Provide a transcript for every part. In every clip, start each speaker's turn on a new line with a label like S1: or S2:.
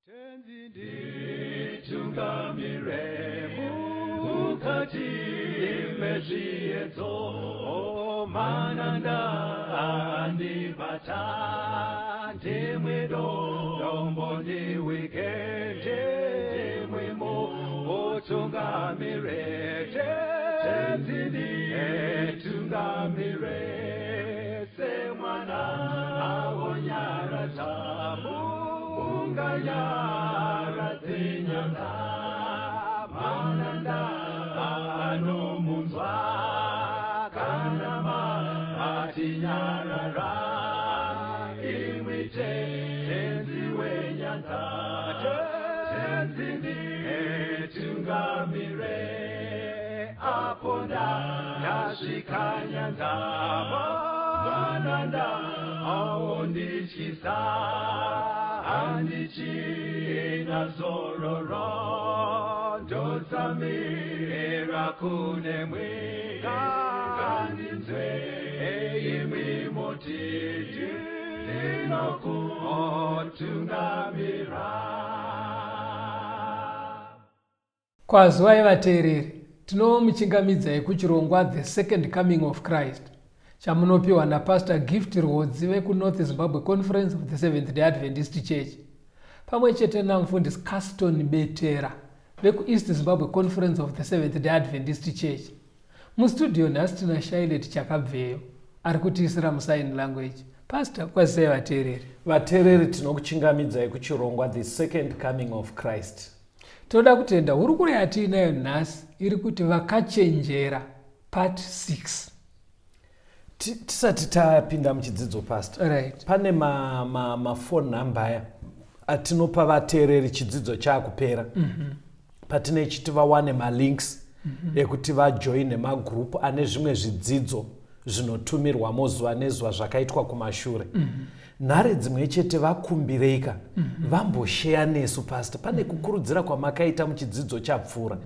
S1: Tenzi nditungamire mukati mezviedzo, mananda andibata, ndimwe dombo ndiwike, ndimwe mutungamire. Tenzi nditungamire semwana awonyaradza munganyaradze nyanza, mananda anomunzwa kana matinyarara, imwi Tenzi wenyanza. Tenzi nditungamire apo ndasvika nyanza, mananda aondityisa, handichina zororo, ndotsamira kunemwe, ngandinzwe imwi moti ndinokutungamira.
S2: Kwazivai vateereri, tinomuchingamidzai kuchirongwa The Second Coming of Christ chamunopiwa naPastor Gift Rwodzi vekuNorth Zimbabwe Conference of the Seventh Day Adventist Church pamwe chete namufundisi Caston Betera vekuEast Zimbabwe Conference of the Seventh Day Adventist Church. Mustudio nhasi tina Shailet Chakabveyo ari kutiisira musign language. Pastor, kwazisai vateereri.
S3: Vateereri, tinokuchingamidzai kuchirongwa The Second Coming of Christ.
S2: Toda kutenda hurukuro yatiinayo nhasi iri kuti vakachenjera part 6.
S3: Tisati tapinda muchidzidzo, Pastor, pane mafone number aya atinopa vateereri chidzidzo chaakupera, patine chiti vawane malinks ekuti vajoine magroup ane zvimwe zvidzidzo zvinotumirwamo zuva nezuva zvakaitwa kumashure. Nhare dzimwe chete vakumbireika vambosheya nesu. Pastor, pane kukurudzira kwamakaita muchidzidzo chapfuura,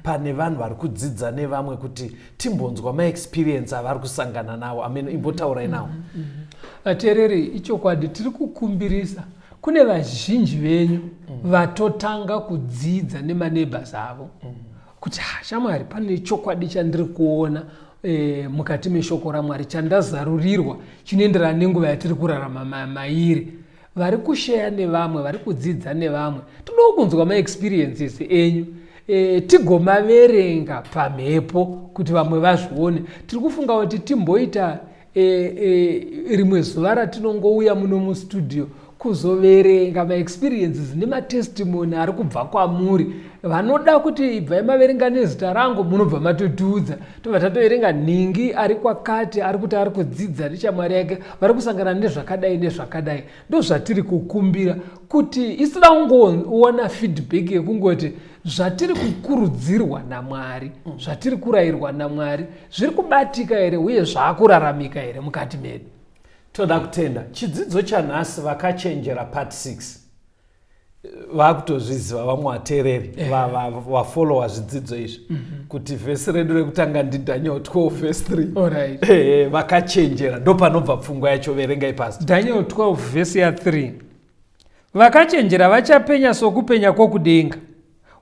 S3: pane vanhu vari kudzidza nevamwe, kuti timbonzwa maexperience avari kusangana nawo. Amen, imbotaurai nawo.
S2: Vateereri, ichokwadi, tiri kukumbirisa kune vazhinji venyu vatotanga kudzidza nemaneighbors avo kuti, "Ha, shamwari, pane chokwadi chandiri kuona mukati meshoko raMwari chandazarurirwa chinoenderana nenguva yatiri kurarama mairi." Vari kusheya nevamwe, vari kudzidza nevamwe, todawo kunzwa maexperiences enyu, tigomaverenga pamhepo kuti vamwe vazvione. Tiri kufunga kuti timboita rimwe zuva ratinongouya muno mustudio kuzoverenga maexperiences nematestimony ari kubva kwamuri. Vanoda kuti ibvai maverenga nezita rangu, munobva matotiudza, tobva tatoverenga, nhingi ari kwakati ari kuti ari kudzidza neshamwari yake, vari kusangana nezvakadai nezvakadai. Ndo zvatiri kukumbira, kuti isida kungoona feedback yekungoti zvatiri kukurudzirwa naMwari, zvatiri kurayirwa naMwari zviri kubatika here uye zvakuraramika here mukati medu.
S3: Toda kutenda. Chidzidzo chanhasi, vakachenjera part 6. Vakutozviziva vamwe vateereri vafollowa zvidzidzo izvi kuti vhesi redu rekutanga ndiDaniel 12 vhesi 3. Vakachenjera, ndo panobva pfungwa yacho. Verengai, Pastor.
S2: Daniel 12 vhesi ya3: "Vakachenjera vachapenya sokupenya kwokudenga,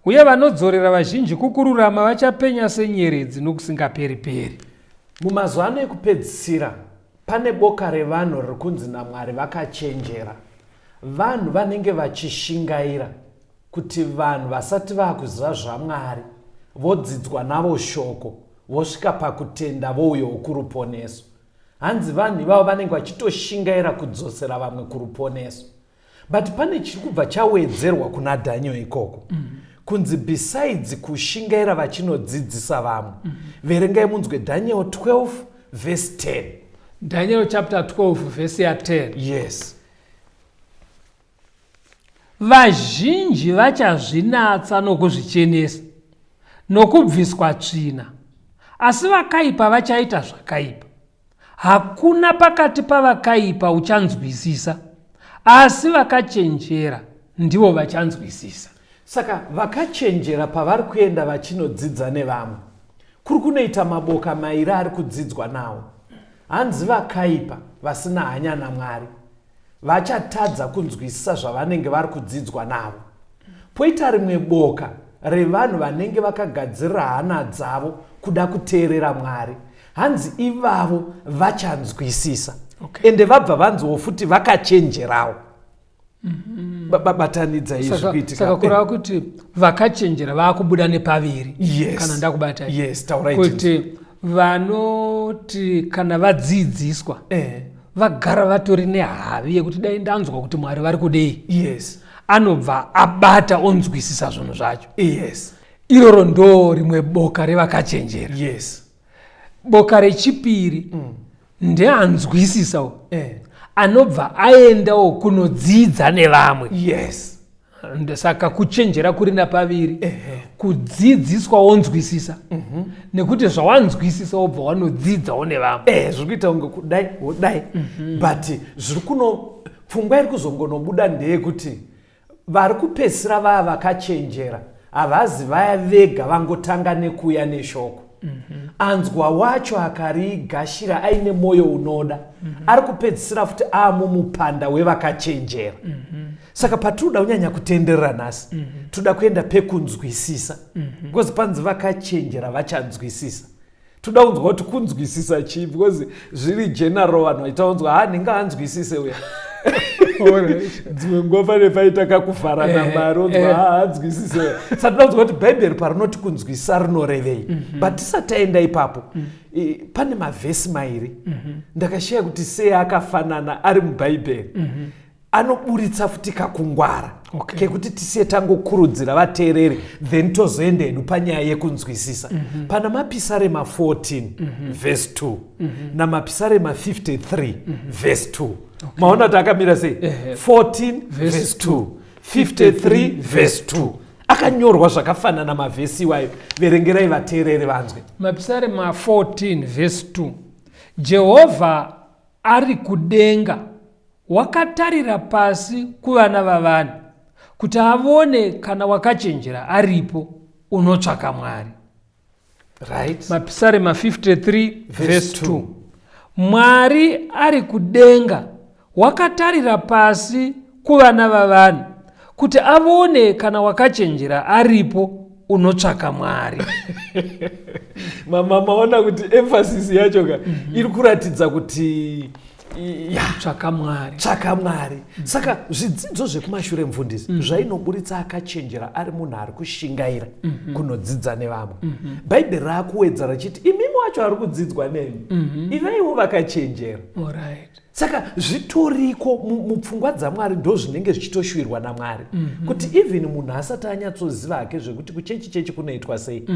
S2: uye vanodzorera vazhinji kukururama vachapenya senyeredzi nokusingaperi-peri."
S3: Mumazuva ano ekupedzisira pane boka revanhu riri kunzi naMwari vakachenjera, vanhu vanenge vachishingaira kuti vanhu vasati vaakuziva zvaMwari vodzidzwa navo shoko, vosvika pakutenda, vouyawo kuruponeso. Hanzi vanhu ivavo vanenge vachitoshingaira kudzosera vamwe kuruponeso. But pane chiri kubva chawedzerwa kuna Daniel ikoko, kunzi besides kushingaira vachinodzidzisa vamwe, verengai munzwe Daniel 12 verse 10.
S2: Daniel chapter 12 vhesi ya10.
S3: Yes.
S2: "Vazhinji vachazvinatsa nokuzvichenesa nokubviswa tsvina, asi vakaipa vachaita zvakaipa. Hakuna pakati pavakaipa uchanzwisisa, asi vakachenjera ndivo vachanzwisisa."
S3: Saka vakachenjera pavari kuenda vachinodzidza nevamwe, kuri kunoita maboka mairi ari kudzidzwa nawo. Hanzi vakaipa vasina hanya naMwari. Vachatadza kunzwisisa zvavanenge vari kudzidzwa navo. Poita rimwe boka revanhu vanenge vakagadzirira hana dzavo kuda kuteerera Mwari. Hanzi ivavo vachanzwisisa. Ende vabva vanziwo futi vakachenjerawo. Batanidza izvi kuitika.
S2: Saka kureva kuti vakachenjera vakubuda nepaviri.
S3: Yes.
S2: Kana ndakubata.
S3: Yes, taurai.
S2: Kuti vanoti kana vadzidziswa vagara vatori nehavi yekuti dai ndanzwa kuti Mwari vari kudei.
S3: Yes.
S2: Anobva abata onzwisisa zvinhu zvacho.
S3: Yes.
S2: Iroro ndo rimwe boka revakachenjera.
S3: Yes.
S2: Boka rechipiri ndeanzwisisawo. Anobva aendawo kunodzidza nevamwe.
S3: Yes.
S2: Saka kuchenjera kuri napaviri. Kudzidziswa wonzwisisa. Nekuti zvawanzwisisa wobva wanodzidzawo nevamwe.
S3: Zviri kuita kunge kudai wodai. But zviri kuno pfungwa iri kuzongonobuda ndeyekuti vari kupedzisira vaya vakachenjera havazi vaya vega vangotanga nekuuya neshoko. Anzwa wacho akarigashira aine moyo unoda. Ari kupedzisira futi amumupanda wevakachenjera. Saka patinoda kunyanya kutenderera nhasi, toda kuenda pekunzwisisa. Because panzi vakachenjera vachanzwisisa. Toda kunzwa kuti kunzwisisa chii, because zviri general vanhu vaita kunzwa ndingaanzwisise uya. Dzimwe nguva pane paita kakuvharana mari onzwa anzwisise uya. Saka toda kunzwa kuti Bhaibheri parinoti kunzwisisa rinorevei. But tisati taenda ipapo, pane mavhesi mairi ndakashaya kuti sei akafanana ari muBhaibheri. Anoburitsa futi kakungwara kekuti tisiye tangokurudzira vateereri, then tozoenda hedu panyaya yekunzwisisa. Pana Mapisarema 14 verse 2 naMapisarema 53 verse 2. Maona kuti akamira sei? 14 verse 2, 53 verse 2. Akanyorwa zvakafanana mavhesi iwayo. Verengerai vateereri vanzwe.
S2: Mapisarema 14 verse 2. Jehovha ari kudenga wakatarira pasi kuvana vavanhu kuti avone kana wakachenjera aripo unotsvaka Mwari.
S3: Right.
S2: Mapisarema 53 verse 2. Mwari ari kudenga wakatarira pasi kuvana vavanhu kuti avone kana wakachenjera aripo unotsvaka Mwari.
S3: Maona kuti emphasis yacho ka iri kuratidza kuti
S2: tsvaka Mwari.
S3: Tsvaka Mwari. Saka zvidzidzo zvekumashure mufundisi zvainoburitsa akachenjera ari munhu ari kushingaira kunodzidza nevamwe. Bhaibheri raakuwedzera richiti imimi wacho ari kudzidzwa nemi ivaiwo vakachenjera. Saka zvitoriko mupfungwa dzaMwari, ndo zvinenge zvichitoshuwirwa naMwari. Kuti even munhu asati anyatsoziva hake zvekuti kuchechi chechi kunoitwa sei,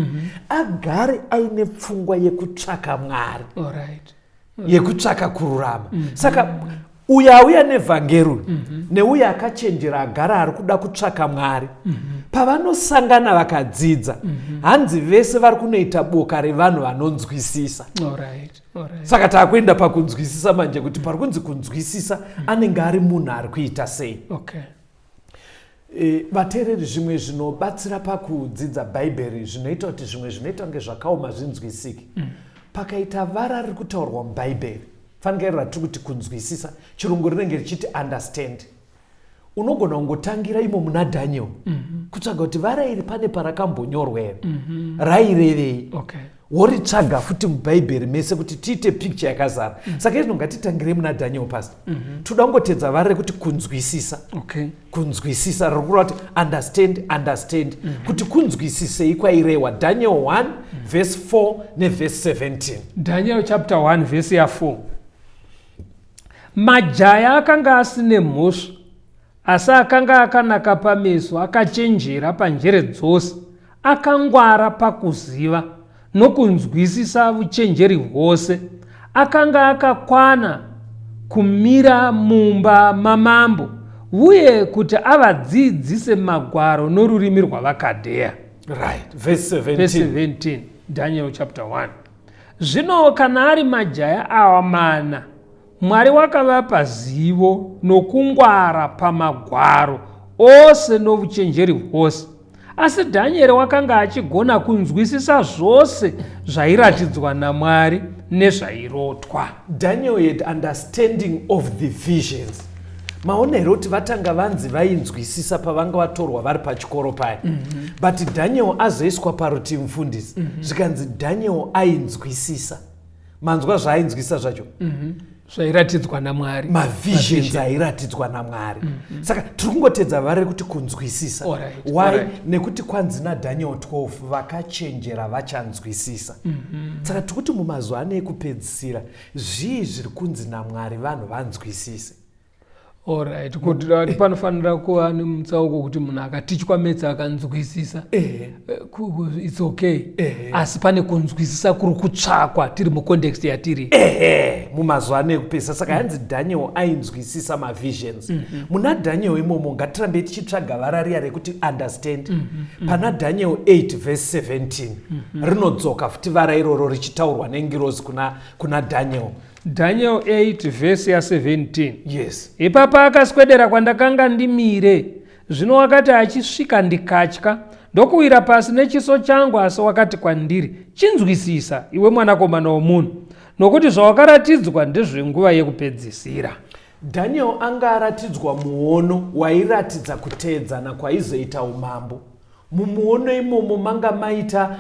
S3: agare aine pfungwa yekutsvaka Mwari. Yekutsvaka kururama. Saka uya auya nevhangeri neuya akachenjera agara ari kuda kutsvaka Mwari, pavanosangana vakadzidza, hanzi vese vari kunoita boka revanhu vanonzwisisa. Saka taakuenda pakunzwisisa manje, kuti pari kunzi kunzwisisa anenge ari munhu ari kuita sei. Vateereri, zvimwe zvinobatsira pakudzidza Bhaibheri zvinoita kuti zvimwe zvinoita kunge zvakaoma zvinzwisike. Pakaita vara riri kutaurwa muBhaibheri, fanika ratiri kuti kunzwisisa, chirungu rinenge richiti understand. Unogona kungotangira imo muna Daniel kutsvaga kuti vara iri pane parakambonyorwa here, rairevei. Woritsvaga futi muBhaibheri mese kuti tiite picture yakazara. Saka izvino ngatitangire muna Daniel pastor. Toda kungotedza vara rekuti kunzwisisa. Kunzwisisa riri kureva kuti understand, understand. Kuti kunzwisisei kwairehwa. Daniel 1 verse 4 neverse 17.
S2: Daniel chapter 1 verse ya 4. Majaya akanga asine mhosva, asi akanga akanaka pameso, akachenjera panjere dzose, akangwara pakuziva nokunzwisisa uchenjeri hwose, akanga akakwana kumira mumba mamambo, uye kuti avadzidzise magwaro norurimi rwavaKadheya.
S3: Right. Verse 17.
S2: Verse 17, Daniel chapter 1. Zvino kana ari majaya awa mana, Mwari wakavapa zivo nokungwara pamagwaro ose novuchenjeri hwose. Asi Dhanieri wakanga achigona kunzwisisa zvose zvairatidzwa naMwari nezvairotwa.
S3: Daniel had understanding of the visions. Maona here kuti vatanga vanzi vainzwisisa pavanga vatorwa vari pachikoro paya? But Daniel azoiswa parutivi, mufundisi, zvikanzi Daniel ainzwisisa. Manzwa zvaainzwisisa zvacho?
S2: Zvairatidzwa naMwari.
S3: Mavisions airatidzwa naMwari. Saka tiri kungotedza vara rekuti kunzwisisa. Why? Nekuti kwanzi naDaniel 12, vakachenjera vachanzwisisa. Saka tiri kuti mumazuva ano ekupedzisira, zvii zviri kunzi naMwari vanhu vanzwisise?
S2: Alright, kuti kuti panofanira kuva nemutsauko kuti munhu akatichwa maths akanzwisisa, it's okay, asi pane kunzwisisa kuri kutsvakwa tiri mucontext yatiri.
S3: Ehe, mumazuva ano ekupedzisa. Saka yanzi Daniel ainzwisisa mavisions. Muna Daniel imomo, ngatirambe tichitsvaga vara riya rekuti understand. Pana Daniel 8 verse 17 rinodzoka futi vara iroro richitaurwa nengirozi kuna Daniel.
S2: Daniel 8 vhesi ya17.
S3: Yes.
S2: Ipapo akaswedera kwandakanga ndimire. Zvino wakati achisvika, ndikatya, ndokuwira pasi nechiso changu. Asi wakati kwandiri, "Chinzwisisa, iwe mwanakomana womunhu, nokuti zvawakaratidzwa ndezvenguva yekupedzisira."
S3: Daniel anga aratidzwa muono wairatidza kuteedzana kwaizoita umambo. Mumuono imomo manga maita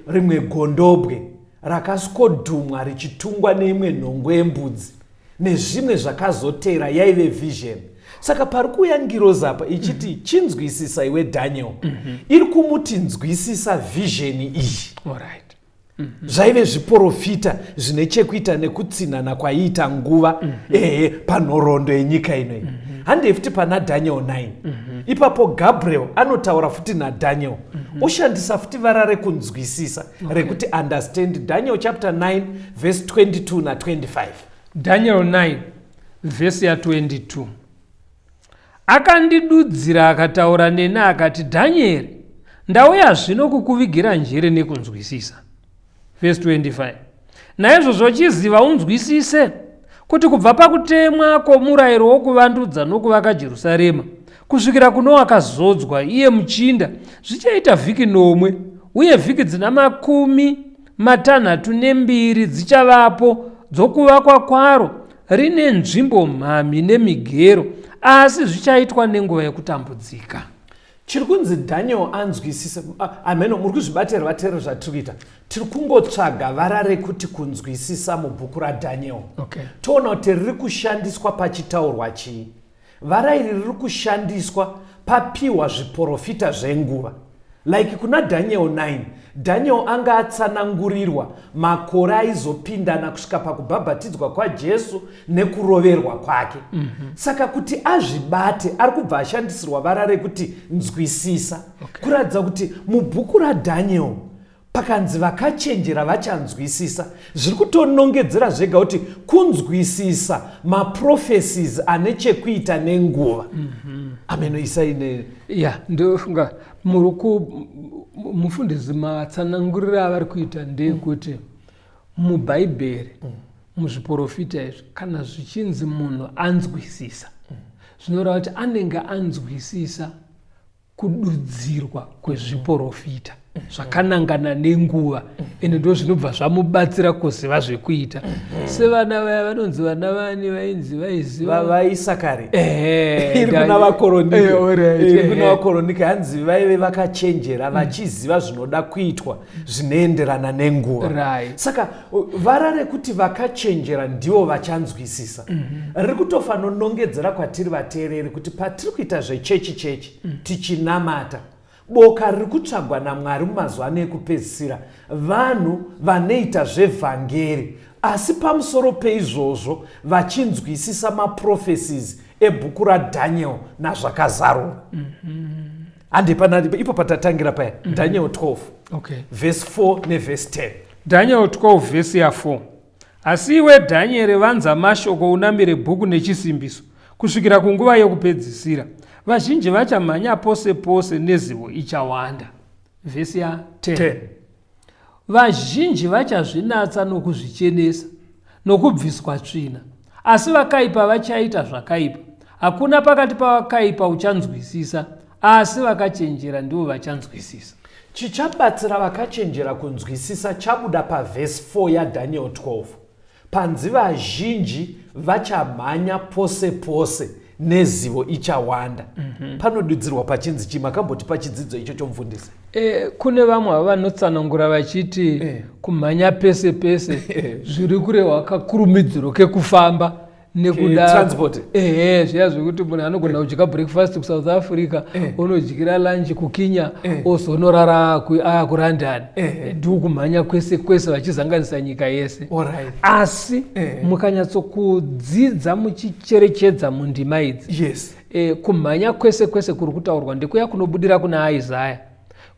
S3: rimwe gondobwe rakaskodhumwa richitungwa neimwe nhongo yembudzi nezvimwe zvakazotera. Yaive vision. Saka pari kuuya ngirozi apa ichiti, "Chinzwisisa, iwe Daniel." Iri kumuti nzwisisa vision iyi. Zvaive zviprofita zvine chekuita nekutsinhana kwaiita nguva, ehe, panhoroondo yenyika ino iyi. Handei futi pana Daniel 9. Ipapo Gabriel anotaura futi naDaniel, oshandisa futi vara rekunzwisisa rekuti understand. Daniel chapter 9 verse 22 na25.
S2: Daniel 9 vhesi ya22. Akandidudzira, akataura neni akati, "Dhanieri, ndauya zvino kukuvigira njere nekunzwisisa." Vhesi 25. Naizvozvo chiziva unzwisise kuti kubva pakutemwa kwomurayiro wokuvandudza nokuvaka Jerusarema kusvikira kuno wakazodzwa, iye muchinda, zvichaita vhiki 7, uye vhiki dzina 62 dzichavapo dzokuvakwa kwaro, rine nzvimbo mhami nemigero, asi zvichaitwa nenguva yekutambudzika.
S3: Chiri kunzi Daniel anzwisise, ameno muri kuzvibatira, vateereri, zvatiri kuita. Tiri kungotsvaga vara rekuti kunzwisisa mubhuku raDaniel, toona kuti riri kushandiswa pachitaurwa chii. Vara iri riri kushandiswa papiwa zviprofita zvenguva, like kuna Daniel 9, Daniel anga atsanangurirwa makore aizopindana kusvika pakubhabhatidzwa kwaJesu nekuroverwa kwake. Saka kuti azvibate, ari kubva ashandisirwa vara rekuti nzwisisa, kuratidza kuti mubhuku raDaniel pakanzi vakachenjera vachanzwisisa, zviri kutonongedzera zvega kuti kunzwisisa maprophecies ane chekuita nenguva. Ameno isaine.
S2: Ya, ndofunga muri ku mufundisi, matsananguriro avari kuita ndeyekuti mubhaibheri, muzviprofita izvi, kana zvichinzi munhu anzwisisa, zvinoreva kuti anenge anzwisisa kududzirwa kwezviprofita zvakanangana nenguva, ende ndo zvinobva zvamubatsira kuziva zvekuita. Sevana vaya vanonzi vana vani vainzi vaiziva?
S3: VaIsakari. Iri kuna Vakoronike. Iri kuna Vakoronike. Hanzi vaive vakachenjera, vachiziva zvinoda kuitwa zvinoenderana nenguva. Saka vara rekuti vakachenjera ndivo vachanzwisisa riri kutofanonongedzera kwatiri vateereri kuti patiri kuita zvechechi chechi, tichinamata, boka riri kutsvagwa naMwari mumazuva ano ekupedzisira vanhu vanoita zvevhangeri, asi pamusoro peizvozvo vachinzwisisa maprophecies ebhuku raDaniel nazvakazarurwa. Handi pana ipo patatangira paya, Daniel 12 verse 4 nevhesi 10.
S2: Daniel 12 vhesi ya4. Asi iwe Dhanieri, vanza mashoko, unamire bhuku nechisimbiso kusvikira kunguva yokupedzisira. Vazhinji vachamhanya pose pose, nezivo ichawanda. Vhesi ya10.
S3: 10.
S2: Vazhinji vachazvinatsa nokuzvichenesa nokubviswa tsvina, asi vakaipa vachaita zvakaipa. Hakuna pakati pavakaipa uchanzwisisa, asi vakachenjera ndivo vachanzwisisa.
S3: Chichabatsira vakachenjera kunzwisisa chabuda pavhesi 4 yaDaniel 12, panzi vazhinji vachamhanya pose pose. Nezivo ichawanda. Panodudzirwa pachinzi chii? Makamboti pachidzidzo ichocho, mufundisi?
S2: Kune vamwe ava vanotsanangura vachiti kumhanya pese pese zviri kurehwa kakurumidziro kekufamba nekuda
S3: Transport.
S2: Ehe, zviya zvekuti munhu anogona kudya breakfast kuSouth Africa, onodyira lunch kuKenya, ozonorara kuLondon. Ndiko kumhanya kwese kwese vachizanganisa nyika yese. Asi mukanyatsokudzidza muchicherechedza mundima idzi, kumhanya kwese kwese kuri kutaurwa ndekuya kunobudira kuna Isaya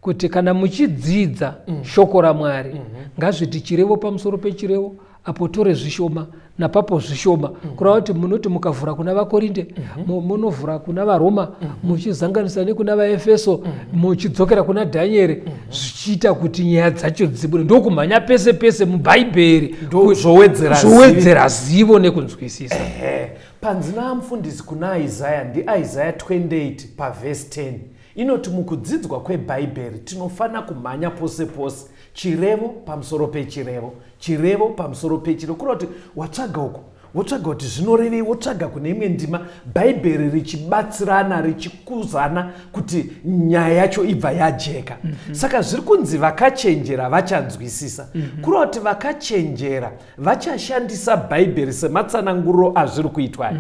S2: kuti kana muchidzidza shoko raMwari, ngazviti chirevo pamusoro pechirevo, apo tore zvishoma, napapo zvishoma. Kureva kuti munoti mukavhura kuna vaKorinde, munovhura kuna vaRoma, muchizanganisa nekuna vaEfeso, muchidzokera kuna Dhanieri, zvichiita kuti nyaya dzacho dzibude. Ndokumhanya pese pese muBhaibheri.
S3: Zvowedzera.
S2: Zvowedzera zivo nekunzwisisa.
S3: Ehe. Panzi naamufundisi kuna Isaya, ndiIsaya 28 pavhesi 10, inoti mukudzidzwa kwebhaibheri tinofanira kumhanya pose pose, chirevo pamusoro pechirevo, chirevo pamusoro pechirevo. Kureva kuti watsvaga uku, wotsvaga kuti zvinorevei, wotsvaga kune imwe ndima, bhaibheri richibatsirana, richikuzana kuti nyaya yacho ibva yajeka. Saka zviri kunzi vakachenjera vachanzwisisa. Kureva kuti vakachenjera vachashandisa bhaibheri sematsananguriro azviri kuitwa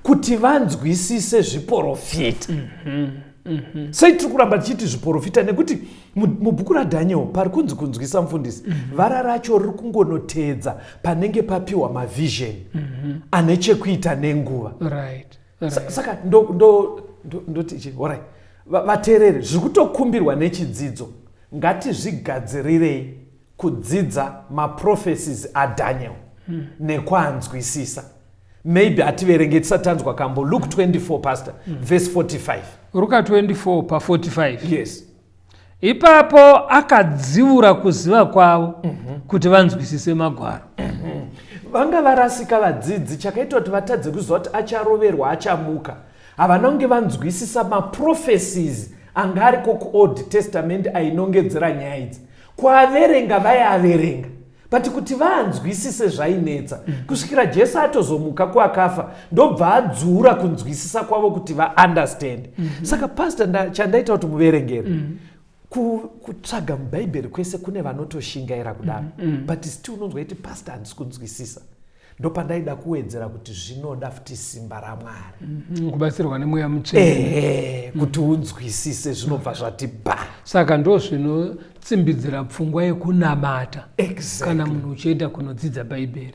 S3: kuti vanzwisise zviprofita. Sei tiri kuramba tichiti zviprofita? Nekuti mubhuku raDhaniel pari kunzi kunzwisa, mufundisi, vara racho riri kungonoteedza panenge papiwa mavision ane chekuita nenguva. Saka ndoti chi, alright, vateereri, zviri kutokumbirwa nechidzidzo, ngatizvigadzirirei kudzidza maprophecies aDaniel nekuanzwisisa. Maybe ativerenge tisati tanzwa kambo. Luke 24, pastor, verse 45.
S2: Ruka 24 pa45.
S3: Yes.
S2: Ipapo akadziura kuziva kwavo kuti vanzwisise magwaro.
S3: Vanga varasika vadzidzi. Chakaita kuti vatadze kuziva kuti acharoverwa, achamuka, havana kunge vanzwisisa maprophecies anga ariko kuOld Testament ainongedzera nyaya idzi. Kuaverenga vaiaverenga, but kuti vaanzwisise zvainetsa, kusvikira Jesu atozomuka kuakafa, ndobva adzura kunzwisisa kwavo kuti vaunderstand. Saka pastor, chandaita kuti muverengere, kutsvaga mubhaibheri kwese kune vanotoshingaira kudaro, but still unonzwa iti, "Pastor, handisi kunzwisisa." Ndopandaida kuwedzera kuti zvinoda futi simba raMwari.
S2: Kubatsirwa nemweya mutsvene.
S3: Ehe, kuti unzwisise zvinobva zvati ba.
S2: Saka ndo zvinotsimbidzira pfungwa yekunamata kana munhu uchienda kunodzidza bhaibheri.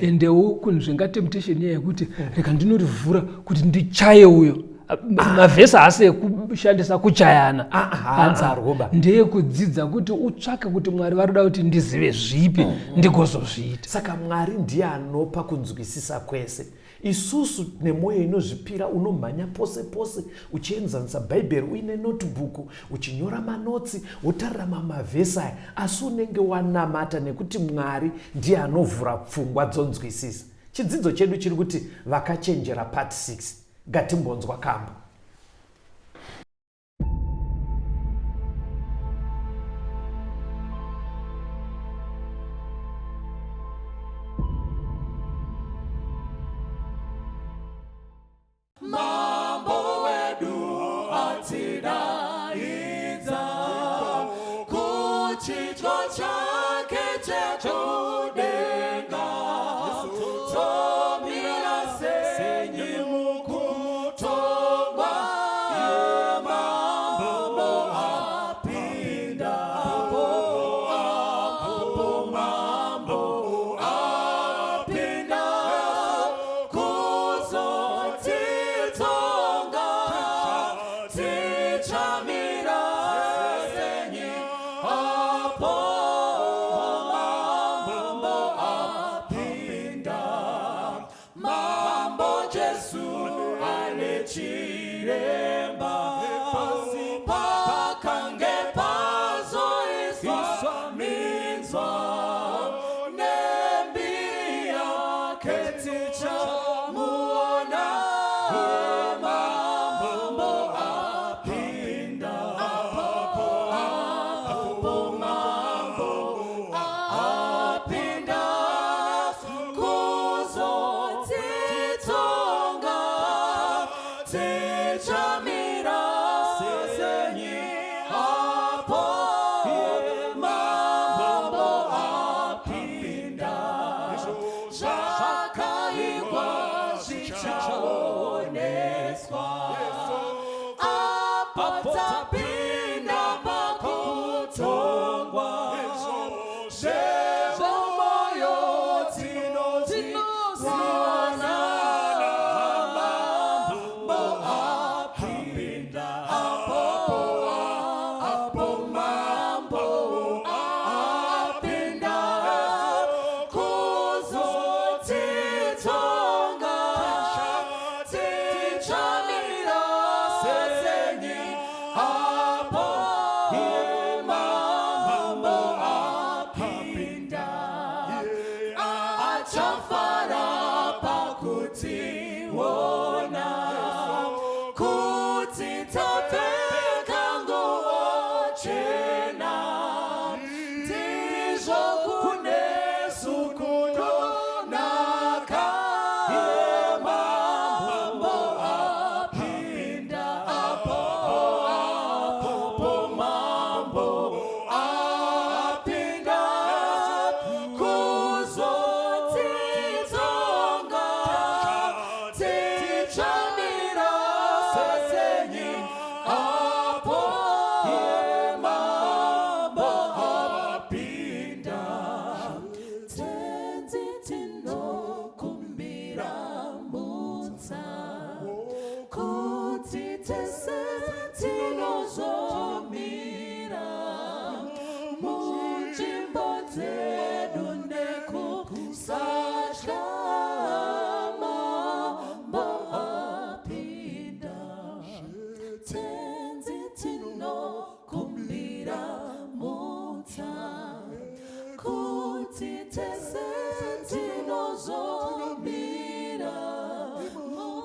S2: Endewo kunzvenga temptation iya yekuti rega ndinorivhura kuti ndichaye uyo. Mavhesi haasi ekushandisa kuchayana.
S3: Ah, ah,
S2: Anza.
S3: Arwoba.
S2: Ndeyekudzidza kuti utsvake kuti Mwari varoda kuti ndizive zvipi, ndigozozviita.
S3: Saka Mwari ndiye anopa kunzwisisa kwese. Isusu nemwoyo inozvipira unomhanya pose pose uchienzanisa bhaibheri, uine notebook, uchinyora manotsi, wotarira mamavhesi aya, asi unenge wanamata, nekuti Mwari ndiye anovhura pfungwa dzonzwisisa. Chidzidzo chedu chiri kuti vakachenjera, part 6. Ngatimbonzwa kambo.
S1: Mambo wedu atidaidza kuchidyo chake chekudenga, tomira senyi mukutongwa? Mambo apinda apo, apo Mambo apinda kuzotitonga, tichamira senyi apo Mambo apinda? Mambo Jesu ane chiremba, pakange pazoiswa minzwa, nembiri yake tichamuona. Mambo apinda. Apo tapinda pakutongwa zvemumoyo tinozviwana. Mambo apinda apo, apo mambo apinda kuzotitonga, tichamira senyi apo mambo apinda. Achafara pakutiona kuti tapfeka nguo chena, ndizvo kunesu kunonaka. Mambo apinda apo, apo mambo apinda kuzotitonga, tichamira senyi apo mambo apinda. Tenzi, tinokumbira mutsa kuti tese tinozomira munzvimbo dzedu nekusatya. Mambo apinda. Tenzi, tinokumbira mutsa kuti tese tinozomira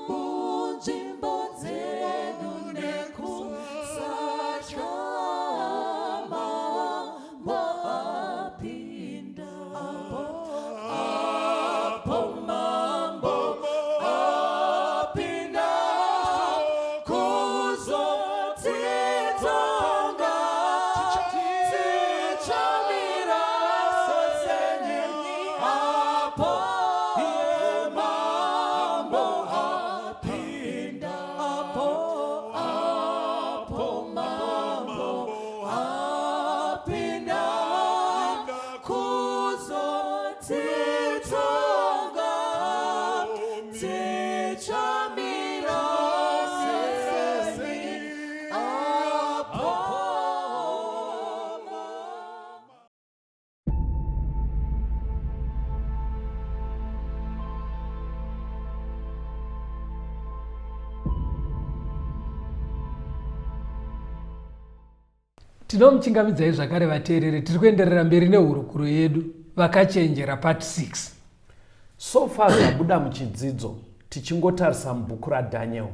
S1: munzvimbo dzedu nekusatya. Mambo apinda apo, mambo apinda kuzotitonga, tichamira senyi apo mambo apinda apo, apo mambo apinda kuzotitonga, tichamira senyi apo.
S2: Tinomuchingamidzai zvakare vateereri. Tiri kuenderera mberi nehurukuro yedu, Vakachenjera Part 6.
S3: So far zvabuda muchidzidzo, tichingotarisa mubhuku raDaniel,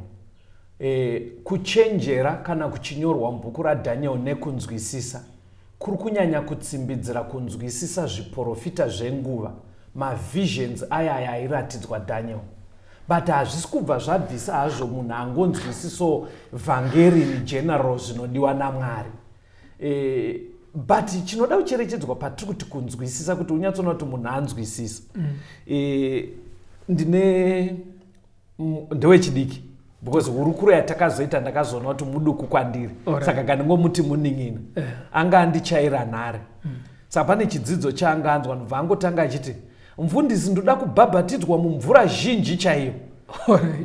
S3: kuchenjera kana kuchinyorwa mubhuku raDaniel nekunzwisisa kuri kunyanya kutsimbidzira kunzwisisa zviprofita zvenguva, mavisions aya aya airatidzwa Daniel. But hazvisi kubva zvabvisa hazvo munhu angonzwisiso vhangeri in general, zvinodiwa naMwari. But chinoda kucherechedzwa patiri kuti kunzwisisa, kuti unyatsoona kuti munhu anzwisisa. Ndine ndewechidiki because hurukuro yatakazoita ndakazoona kuti muduku kwandiri. Saka kandingomuti munin'ina. Anga andichaira nhare. Saka pane chidzidzo chaanga anzwa, ndobva angotanga achiti, "Mufundisi, ndoda kubhabhatidzwa mumvura zhinji chaiyo."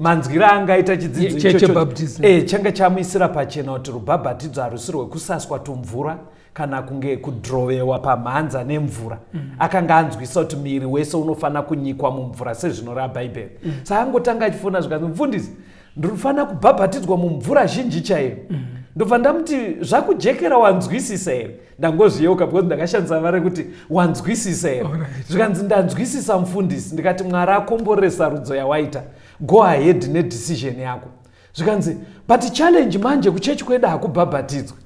S3: Manzwiro aangaita chidzidzo ichocho,
S2: Chebaptism.
S3: Changa chamuisira pachena kuti rubhabhatidzo harusi rwekusaswa tumvura kana kunge kudhirowewa pamhanza nemvura. Akanga anzwisa kuti muviri wese unofanira kunyikwa mumvura sezvinoreva Bhaibheri. Saka angotanga achifona zvikanzi, "Mufundisi, ndinofanira kubhabhatidzwa mumvura zhinji chaiyo." Ndobva ndamuti, "Zvakujekera, wanzwisisa here?" Ndangozviyeuka because ndakashandisa vara rekuti "wanzwisisa here". Zvikanzi, "Ndanzwisisa, mufundisi." Ndikati, "Mwari akomborere sarudzo yawaita, go ahead nedecision yako." Zvikanzi, "But challenge manje, kuchechi kwedu hakubhabhatidzwi."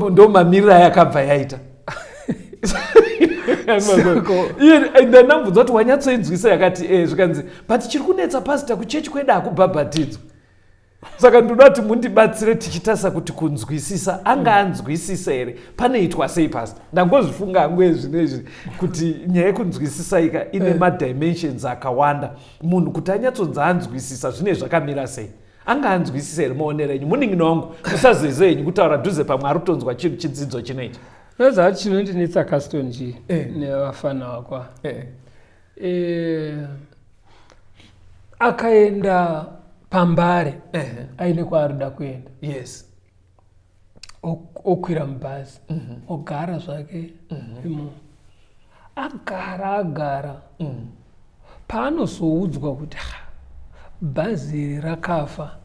S3: Ndo mamiriro ayakabva yaita. Iye ndandambvunza kuti, "Wanyatsoinzwisa?" Yakati, "E." Zvikanzi, "But chiri kunetsa, pastor, kuchechi kwedu hakubhabhatidzwi. Saka ndinoda kuti mundibatsire tichitarisa kuti kunzwisisa, anga anzwisisa here? Panoitwa sei, pastor?" Ndangozvifunga hangu ezvino izvi kuti nyaya yekunzwisisa ika ine madimensions akawanda. Munhu kuti anyatsonzi anzwisisa, zvine zvakamira sei? Anga anzwisisa here maonero enyu munin'ina wangu? Musazoizo henyu kutaura dhuze pamwe ari kutonzwa chinhu chidzidzo chinechi.
S2: Unoziva kuti chinondinetsa Caston chii nevafana vakwa. Akaenda paMbare aine kwaari kuda kuenda. Okwira mubhazi, ogara zvake imomo. Agara agara. Paanozoudzwa kuti bhazi iri rakafa,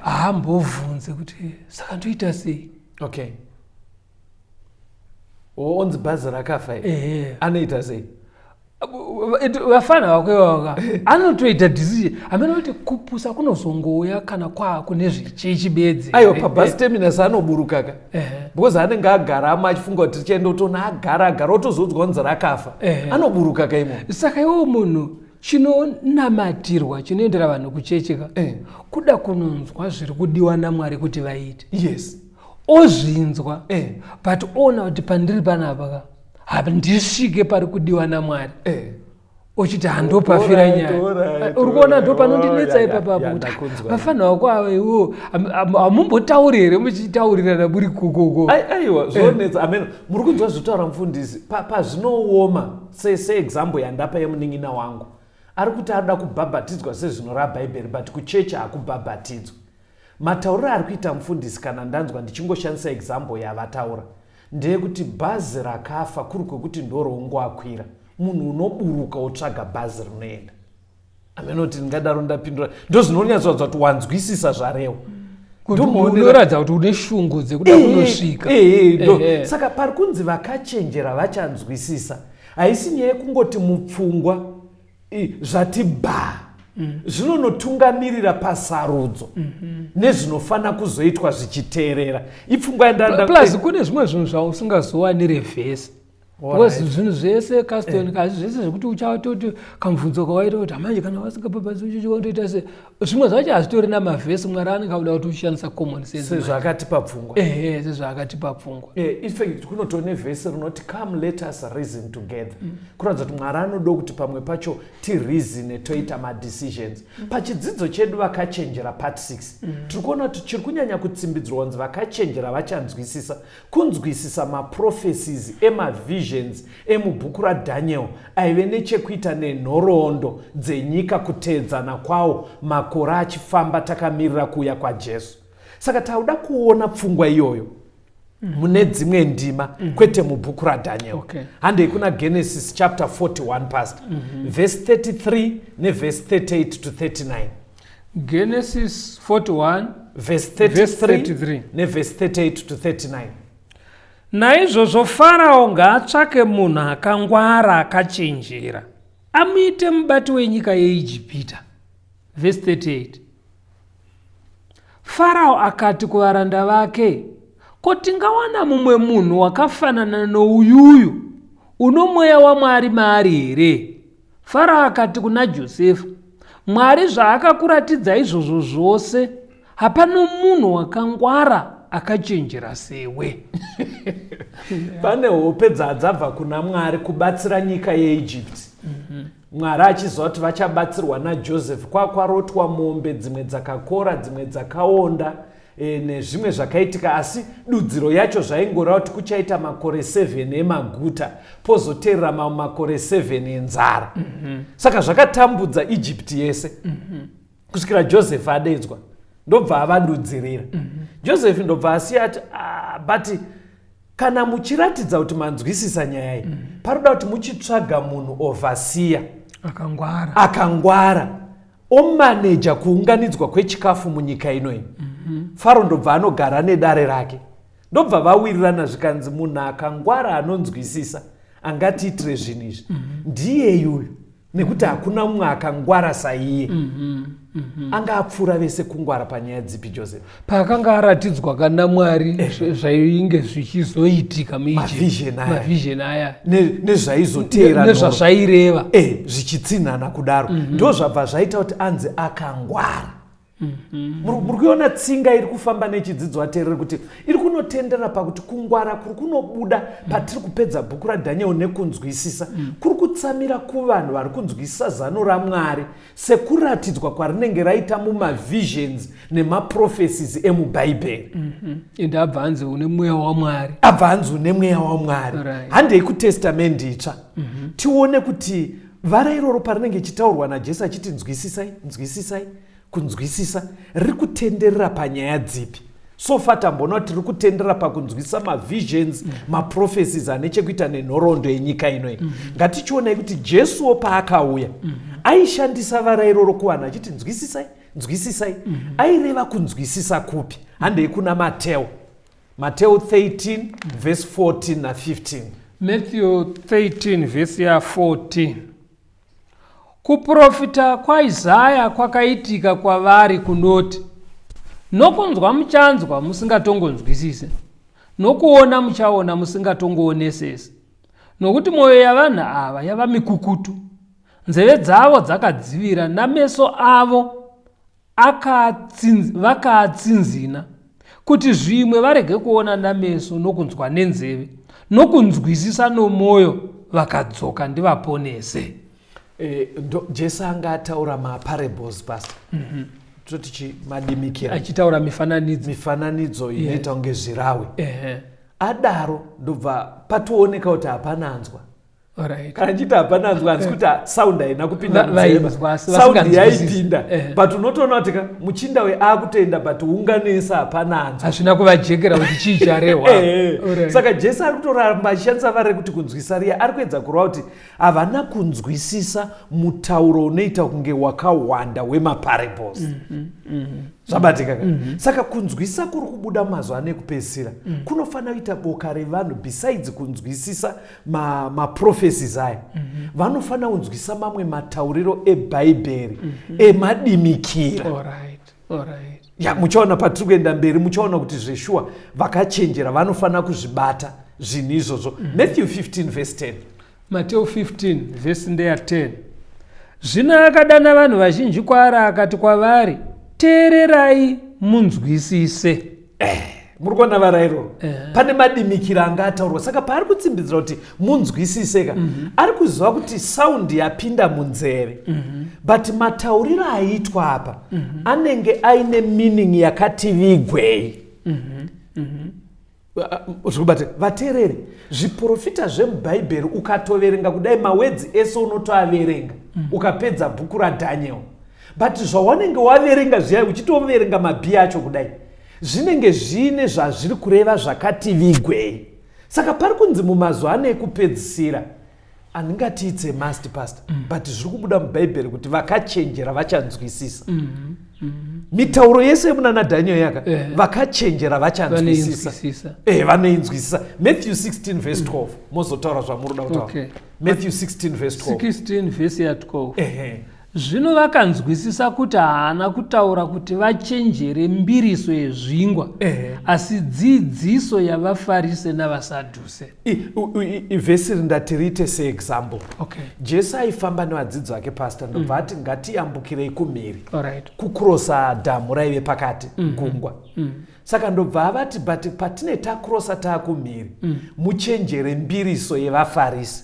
S2: haambovhunze kuti saka ndoita sei.
S3: Okay. Onzi bhazi rakafa iri. Anoita sei?
S2: Vafana vako ivava anotoita decision hamene kuti kupusa kunozongouya kana kwaakune zvichechi bedzi.
S3: Aiwa, pabus terminus anoburuka ka, because anenge agara ama achifunga kuti tichaenda kutoona, agara agara otozoudzwa kunzi rakafa, anoburuka ka imo.
S2: Saka iwo munhu chinonamatirwa chinoendera vanhu kuchechi ka kuda kunonzwa zviri kudiwa naMwari kuti vaite. Ozvinzwa, but oona kuti pandiri panapa ka handisvike pari kudiwa naMwari, ochiti handopafira nyaya. Uri kuona ndo panondinetsa ipapapo kuti vafanira vako ava iwo hamumbotauri here muchitaurirana muri kokoko?
S3: Aiwa, zvonetsa ameno. Muri kunzwa zvitaura mufundisi pazvinooma seexample yandapa yemunin'ina wangu ari kuti arida kubhabhatidzwa sezvinoreva Bhaibheri, but kuchechi hakubhabhatidzwa. Matauriro ari kuita mufundisi, kana ndanzwa ndichingoshandisa example yavataura, ndeyekuti bhazi rakafa kuri kwekuti ndoroungoakwira, munhu unoburuka wotsvaga bhazi rinoenda. Amenoti ndingadaro ndapindura. Ndozvinonyatsoratidza kuti wanzwisisa zvarewo.
S2: Unoratidza kuti une shungu dzekuda kunosvika.
S3: Saka pari kunzi vakachenjera vachanzwisisa, haisi nyaya yekungoti mupfungwa zvati bha. Zvinonotungamirira pasarudzo nezvinofana kuzoitwa zvichiteerera ipfungwa yandanda.
S2: Plus kune zvimwe zvinhu zvausingazowanire vhesi, because zvinhu zvese, Caston, kasi zvese zvekuti uchatoti kamubvunzo kawaita kuti hamanje kana vasingabhabhadzi uchichiwandoita se, zvimwe zvacho hazvitorina mavhesi. Mwari anenge akuda kuti ushandisa common sense.
S3: Sezvaakatipa pfungwa.
S2: Ehe, sezvaakatipa pfungwa.
S3: In fact kunotone vhesi rinoti, "Come, let us reason together." Kuratidza kuti Mwari anoda kuti pamwe pacho tireasone toita madecisions. Pachidzidzo chedu vakachenjera part 6, tiri kuona kuti chiri kunyanya kutsimbidzirwa kunzi vakachenjera vachanzwisisa, kunzwisisa maprophecies emavisions emubhuku raDaniel aive nechekuita nenhoroondo dzenyika, kuteedzana kwawo makore achifamba takamirira kuuya kwaJesu. Saka tauda kuona pfungwa iyoyo mune dzimwe ndima, kwete mubhuku raDaniel. Handei kuna Genesis chapter 41, pastor, verse 33 nevhesi 38 to 39.
S2: Genesis 41.
S3: Verse
S2: Verse
S3: 33
S2: 33.
S3: Nevhesi 38 to 39.
S2: Naizvozvo Farao ngaatsvake munhu akangwara akachenjera, amuite mubati wenyika yeIjipita. Vhesi 38. Farao akati kuvaranda vake, "Ko tingawana mumwe munhu wakafanana nouyuyu uno mweya waMwari maari here?" Farao akati kuna Josefa, "Mwari zvaakakuratidza izvozvo zvose, hapano munhu wakangwara akachenjera sewe."
S3: Pane hope dzadzabva kuna Mwari kubatsira nyika yeEgypt. Mwari achiziva kuti vachabatsirwa naJoseph. Kwakwarotwa mombe dzimwe dzakakora, dzimwe dzakaonda, nezvimwe zvakaitika, asi dudziro yacho zvaingoreva kuti kuchaita makore 7 emaguta, pozoteerera mamwe makore 7 enzara. Saka zvakatambudza Egypt yese kusvikira Joseph adedzwa, ndobva avadudzirira. Joseph ndobva asiya ati, "Ah, but kana muchiratidza kuti manzwisisa nyaya iyi, paroda kuti muchitsvaga munhu overseer
S2: akangwara,
S3: akangwara, omaneja kuunganidzwa kwechikafu munyika inoyi." Faro ndobva anogara nedare rake, ndobva vawirirana, zvikanzi munhu akangwara anonzwisisa angatiitire zvinhu izvi ndiye uyu, nekuti hakuna mumwe akangwara saiye. Anga apfuura vese kungwara panyaya dzipi Joseph?
S2: Paakanga aratidzwa kana Mwari zvainge zvichizoitika.
S3: Mavision aya.
S2: Mavision aya.
S3: Nezvaizoteera.
S2: Nezvazvaireva.
S3: Zvichitsinhana kudaro, ndo zvabva zvaita kuti anzi akangwara. Muri kuiona tsinga iri kufamba nechidzidzo ateereri kuti iri kunotendera pakuti kungwara kuri kunobuda patiri kupedza bhuku raDhaniel nekunzwisisa kuri kutsamira kuvanhu vari kunzwisisa zano raMwari sekuratidzwa kwarinenge raita mumavisions nemaprophecies emubhaibheri.
S2: Ende abva anzi une mweya waMwari.
S3: Abva anzi une mweya waMwari. Handei kutestamendi itsva, tione kuti vara iroro parinenge ichitaurwa naJesu achiti nzwisisai, nzwisisai, kunzwisisa riri kutenderera panyaya dzipi. So far tamboona kuti riri kutenderera pakunzwisisa mavisions, maprophecies ane chekuita nenhoroondo yenyika inoyi. Ngatichionai kuti Jesuwo paakauya aishandisa vara iroro kuvanhu achiti nzwisisai, nzwisisai. Aireva kunzwisisa kupi? Handei kuna Mateo, Mateo 13 verse 14 na15.
S2: Matthew 13 vhesi ya14: Kuprofita kwaIsaya kwakaitika kwavari kunoti, nokunzwa muchanzwa musingatongonzwisise, nokuona muchaona musingatongoonesesi, nokuti mwoyo yavanhu ava yava mikukutu, nzeve dzavo dzakadzivira, nameso avo vakaatsinzina, kuti zvimwe varege kuona nameso, nokunzwa nenzeve, nokunzwisisa nomwoyo, vakadzoka ndivaponese.
S3: Jesu anga ataura maparables, pastor. Toti chi madimikira.
S2: Achitaura mifananidzo.
S3: Mifananidzo inoita kunge zvirawe. Adaro ndobva patooneka kuti hapana anzwa. Kana nchiti hapana anzwa, handisi kuti sound haina kupinda munzeve.
S2: Vainzwa, asi
S3: sound
S2: vasinganzwisisi.
S3: Yaipinda. But unotoona kuti ka muchinda we akutoenda, but unganesa hapana anzwa.
S2: Hazvina kuvajekera kuti chii charehwa.
S3: Saka Jesu ari kutoramba achishandisa vara rekuti kunzwisa riya, ari kuedza kureva kuti havana kunzwisisa mutauro unoita kunge wakawanda wemaparables. Zvabatika ka? Saka kunzwisisa kuri kubuda mumazuva ano ekupedzisira kunofanira kuita boka revanhu. Besides kunzwisisa maprophecies aya, vanofanira kunzwisisa mamwe matauriro ebhaibheri emadimikira. Ya, muchaona patiri kuenda mberi, muchaona kuti zveshuwa vakachenjera vanofanira kuzvibata zvinhu izvozvo. Matthew 15 verse 10.
S2: Mateo 15 vhesi ndeya 10. Zvino akadana vanhu vazhinji kwaari, akati kwavari, teererai munzwisise.
S3: Muri kuona vara iroro? Pane madimikira anga ataurwa. Saka paari kutsimbidzira kuti munzwisise ka, ari kuziva kuti sound yapinda munzeve, but matauriro aitwa apa anenge aine meaning yakati vigwei. Zvikubata vateereri, zviprofita zvemubhaibheri ukatoverenga kudai, mawedzi ese unotoaverenga ukapedza bhuku raDhaniel, but zvawanenge waverenga zviya, uchitoverenga mabhii acho kudai, zvinenge zviine zvazviri kureva zvakati vigwei. Saka pari kunzi mumazuva ano ekupedzisira, handingati it's a must, pastor, but zviri kubuda mubhaibheri kuti vakachenjera vachanzwisisa mitauro yese yemunana Dhaniel yaka. Vakachenjera vachanzwisisa.
S2: Vanoinzwisisa.
S3: Vanoinzwisisa. Matthew 16 verse 12, mozotaura zvamuri kuda kutaura.
S2: Okay.
S3: Matthew 16 verse 12.
S2: 16 vhesi ya12.
S3: Ehe.
S2: Zvino vakanzwisisa kuti haana kutaura kuti vachenjere mbiriso yezvingwa, asi dzidziso yavaFarise navaSadhuse.
S3: Ivhesi iri ndati riite seexample. Jesu aifamba nevadzidzi vake, pastor, ndobva ati ngatiyambukirei kumhiri, kukurosa dhamu raive pakati, gungwa. Saka ndobva avati, but patine takurosa taakumhiri, muchenjere mbiriso yevaFarisi.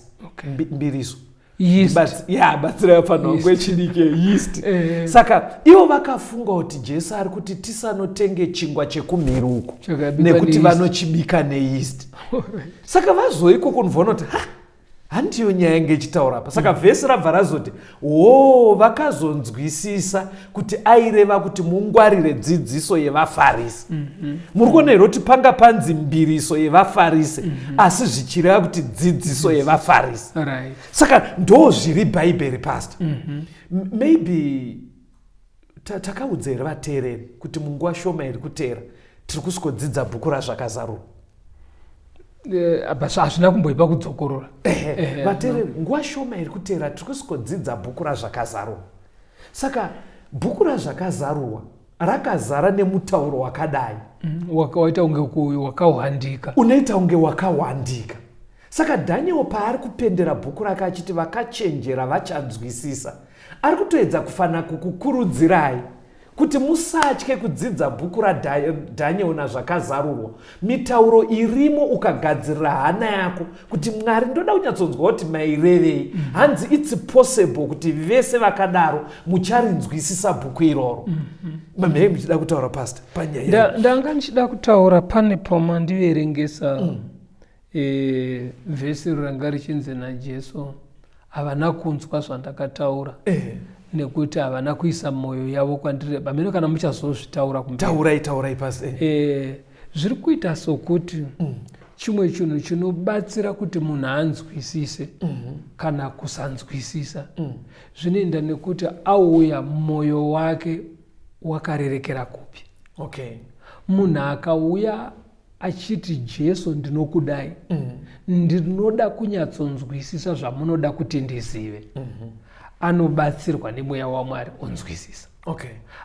S3: Mbiriso.
S2: Yeast.
S3: Ya, batsirai vanhu vangu vechidiki, yeast. Saka ivo vakafunga kuti Jesu ari kuti tisanotenge chingwa chekumhiri uku
S2: Chakabikwa
S3: nekuti
S2: neyeast.
S3: Vanochibika neyeast. Saka vazoikoko ndibvaona kuti ha, handiyo nyaya yange ichitaura apa. Saka vhesi rabva razoti ho, vakazonzwisisa kuti aireva kuti mungwarire dzidziso yevaFarisi. Muri kuona here kuti panga panzi mbiriso yevaFarisi, asi zvichireva kuti dzidziso yevaFarisi? Saka ndo zviri bhaibheri, pastor. Maybe takaudza here vateereri kuti munguva shoma iri kuteera tiri kusvikodzidza bhuku raZvakazarurwa?
S2: Apa hazvina kumboipa kudzokorora.
S3: Vateereri, nguva shoma iri kuteera tiri kusvikodzidza bhuku raZvakazarurwa. Saka bhuku raZvakazarurwa rakazara nemutauro wakadai.
S2: Waita kunge wakahwandika.
S3: Unoita kunge wakahwandika. Saka Dhaniel paari kupendera bhuku rake achiti vakachenjera vachanzwisisa, ari kutoedza kufana kukukurudzirai. Kuti musatye kudzidza bhuku raDhaniel nazvakazarurwa. Mitauro irimo ukagadzirira hana yako kuti Mwari ndoda kunyatsonzwa kuti mairevei. Hanzi it's possible kuti vese vakadaro mucharinzwisisa bhuku iroro. Mamhei muchida kutaura pastor panyaya.
S2: Ndanga ndichida kutaura pane pamandiverengesa vhesi ranga richinzi naJesu havana kunzwa zvandakataura nekuti havana kuisa mwoyo yavo kwandiri. Pamene kana muchazozvitaura
S3: kumberi. Taurai, taurai pasi.
S2: Zviri kuita sokuti chimwe chinhu chinobatsira kuti munhu anzwisise kana kusanzwisisa zvinoenda nekuti auya mwoyo wake wakarerekera kupi. Munhu akauya achiti Jesu ndinokudai, ndinoda kunyatsonzwisisa zvamunoda kuti ndizive, anobatsirwa nemweya waMwari onzwisisa.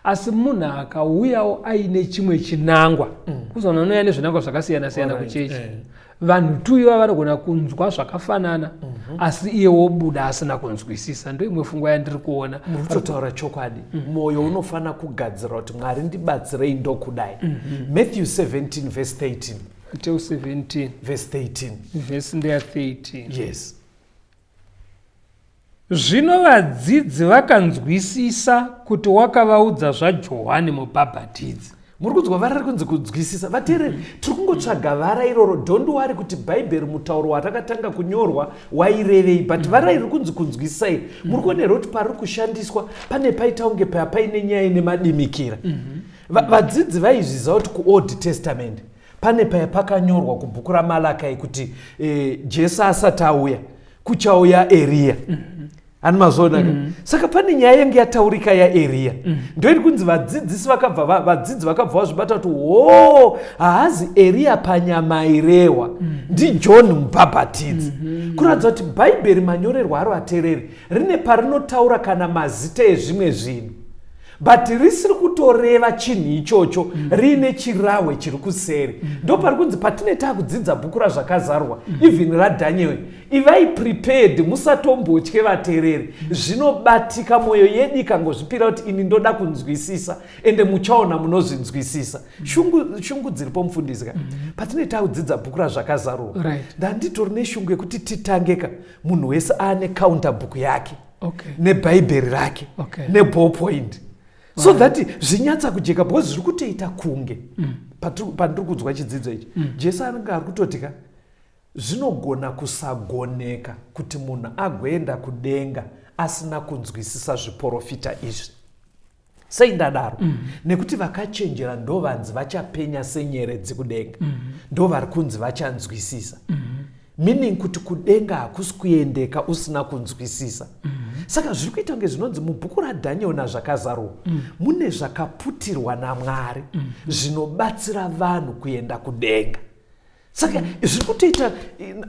S2: Asi munhu akauyawo aine chimwe chinangwa, kuzoona anouya nezvinangwa zvakasiyana siyana kuchechi. Vanhu tu iva vanogona kunzwa zvakafanana, asi iye wobuda asina kunzwisisa. Ndo imwe pfungwa yandiri kuona.
S3: Muri kutotaura chokwadi. Mwoyo unofanira kugadzira kuti Mwari ndibatsirei ndokudai. Matthew 17 verse 13.
S2: Matthew 17
S3: verse 13.
S2: Verse ndeya 13.
S3: Yes.
S2: Zvino vadzidzi vakanzwisisa kuti wakavaudza zvaJohani mubhabhatidzi.
S3: Muri kunzwa vara riri kunzi kunzwisisa. Vateereri, tiri kungotsvaga vara iroro. Don't worry kuti Bhaibheri mutauro warakatanga kunyorwa wairevei, but vara iri kunzi kunzwisisa iri. Muri kuona here kuti pariri kushandiswa pane paita kunge paya paine nyaya ine madimikira. Vadzidzi vaizviziva kuti kuOld Testament pane paya pakanyorwa kubhuku raMalakai kuti Jesu asati auya kuchauya Eriya. Ani mazvoona ka? Saka pane nyaya yange yataurika yaEriya. Ndoiri kunzi vadzidzisi vakabva vadzidzi vakabva vazvibata kuti hoo, haazi Eriya panyama irehwa, ndiJohn mubhabhatidzi. Kuratidza kuti Bhaibheri manyorerwo aro atereri rine parinotaura kana mazita ezvimwe zvinhu, but risiri kutoreva chinhu ichocho, riine chirahwe chiri kuseri. Ndopari kunzi patine takudzidza bhuku razvakazarwa, even raDaniel, ivai prepared, musatombotye vatereri. Zvinobatika, mwoyo yedu ikangozvipira kuti ini ndoda kunzwisisa, ende muchaona munozvinzwisisa. Shungu dziripo mufundisi ka. Patine takudzidza bhuku razvakazarurwa, ndanditori neshungu yekuti titangeka munhu wese aane counter book yake. Nebhaibheri rake, neballpoint, so that zvinyatsa kujeka, because zviri kutoita kunge pandiri kunzwa chidzidzo ichi, Jesu anenge ari kutoti ka zvinogona kusagoneka kuti munhu agoenda kudenga asina kunzwisisa zviporofita izvi. Sei ndadaro? Nekuti vakachenjera ndo vanzi vachapenya senyeredzi kudenga, ndo vari kunzi vachanzwisisa. Meaning kuti kudenga hakusi kuendeka usina kunzwisisa. Saka zviri kuita kunge zvinonzi mubhuku raDaniel nazvakazarurwa mune zvakaputirwa naMwari zvinobatsira vanhu kuenda kudenga. Saka zviri kutoita,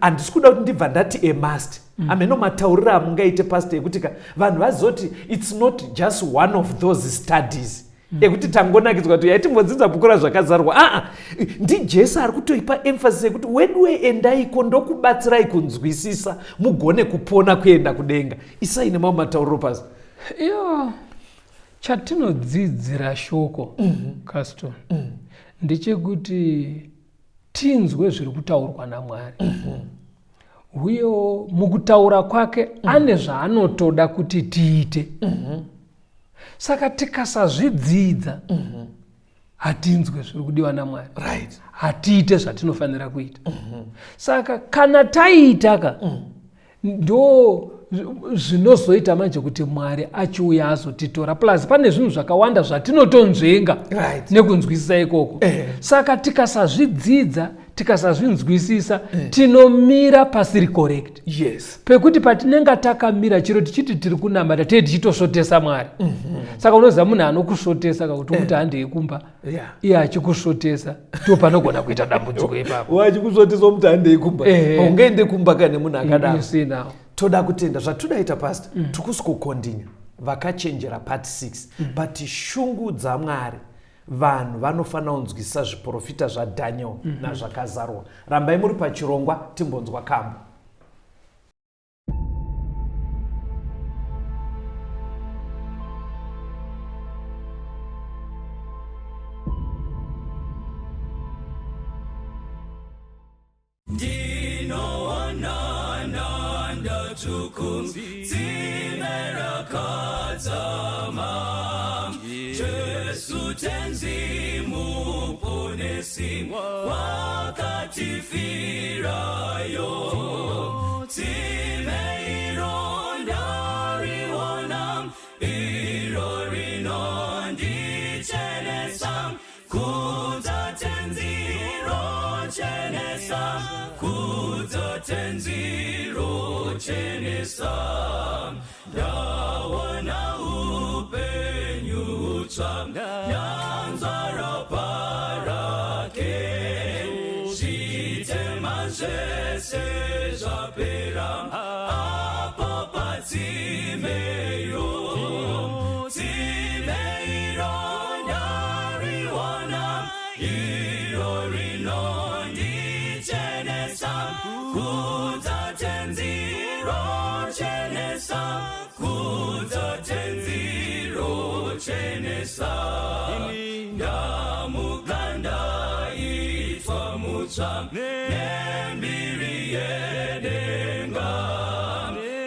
S3: handisi kuda kuti ndibva ndati a must. Ameno matauriro amungaite pastor ekuti ka vanhu vazoti it's not just one of those studies ekuti tangonakidzwa kuti yaitimbodzidza bhuku razvakazarwa. Aa, ndiJesu ari kutoipa emphasis yekuti weduwe endaiko ndokubatsirai kunzwisisa mugone kupona kuenda kudenga. Isai nemamwe matauriro pasi.
S2: Iyo chatinodzidzira shoko, Caston, ndechekuti tinzwe zviri kutaurwa naMwari. Uyewo mukutaura kwake ane zvaanotoda kuti tiite. Saka tikasazvidzidza, hatinzwe zviri kudiwa naMwari. Hatiite zvatinofanira kuita. Saka kana taita ka, ndo zvinozoita manje kuti Mwari achiuya azotitora. Plus pane zvinhu zvakawanda zvatinotonzvenga nekunzwisisa ikoko. Saka tikasazvidzidza, tikasazvinzwisisa, tinomira pasiri correct. Pekuti patinenge takamira chiro tichiti tiri kunamata, tee tichitosvotesa Mwari. Saka unoziva munhu anokusvotesa kakuti umuti handei kumba, iye achikusvotesa, ndo panogona kuita dambudziko ipapo.
S3: Achikusvotesa umuti handei kumba. Ungaende kumba kane munhu akadaro.
S2: You see now.
S3: Toda kutenda zvatodaita pastor. Tiri kusikokondinya vakachenjera part 6. But shungu dzaMwari, vanhu vanofanira kunzwisisa zviprofita zvaDaniel nazvakazarurwa. Rambai muri pachirongwa timbonzwa kambo.
S1: dzvuku, tsime rakadzama. Jesu Tenzi Muponesi wakatifirayo. Tsime iro ndariona, iro rinondichenesa. Kudza Tenzi rochenesa, kudza Tenzi rochenesa. Ndawana upenyu hutsva, ndanzwa ropa rake. Zvitema zvese zvapera apo patsimeyo. Tsime iro ndariwana, iro rinondichenesa. Kudza Tenzi rochenesa, kudza Tenzi rochenesa. Ndamuka ndaitwa mutsva nembiri yedenga,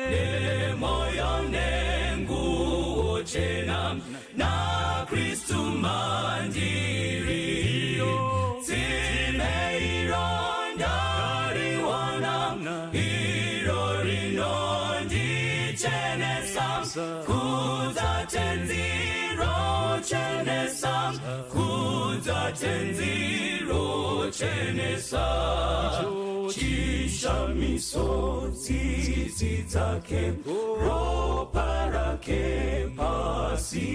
S1: nemoyo nenguo chena, naKristu mandiri. Tsime iro ndariwana, iro rinondichenesa. Kudza Tenzi rochenesa, kudza Tenzi rochenesa. Chishamiso tsitsi dzake, ropa rake pasi.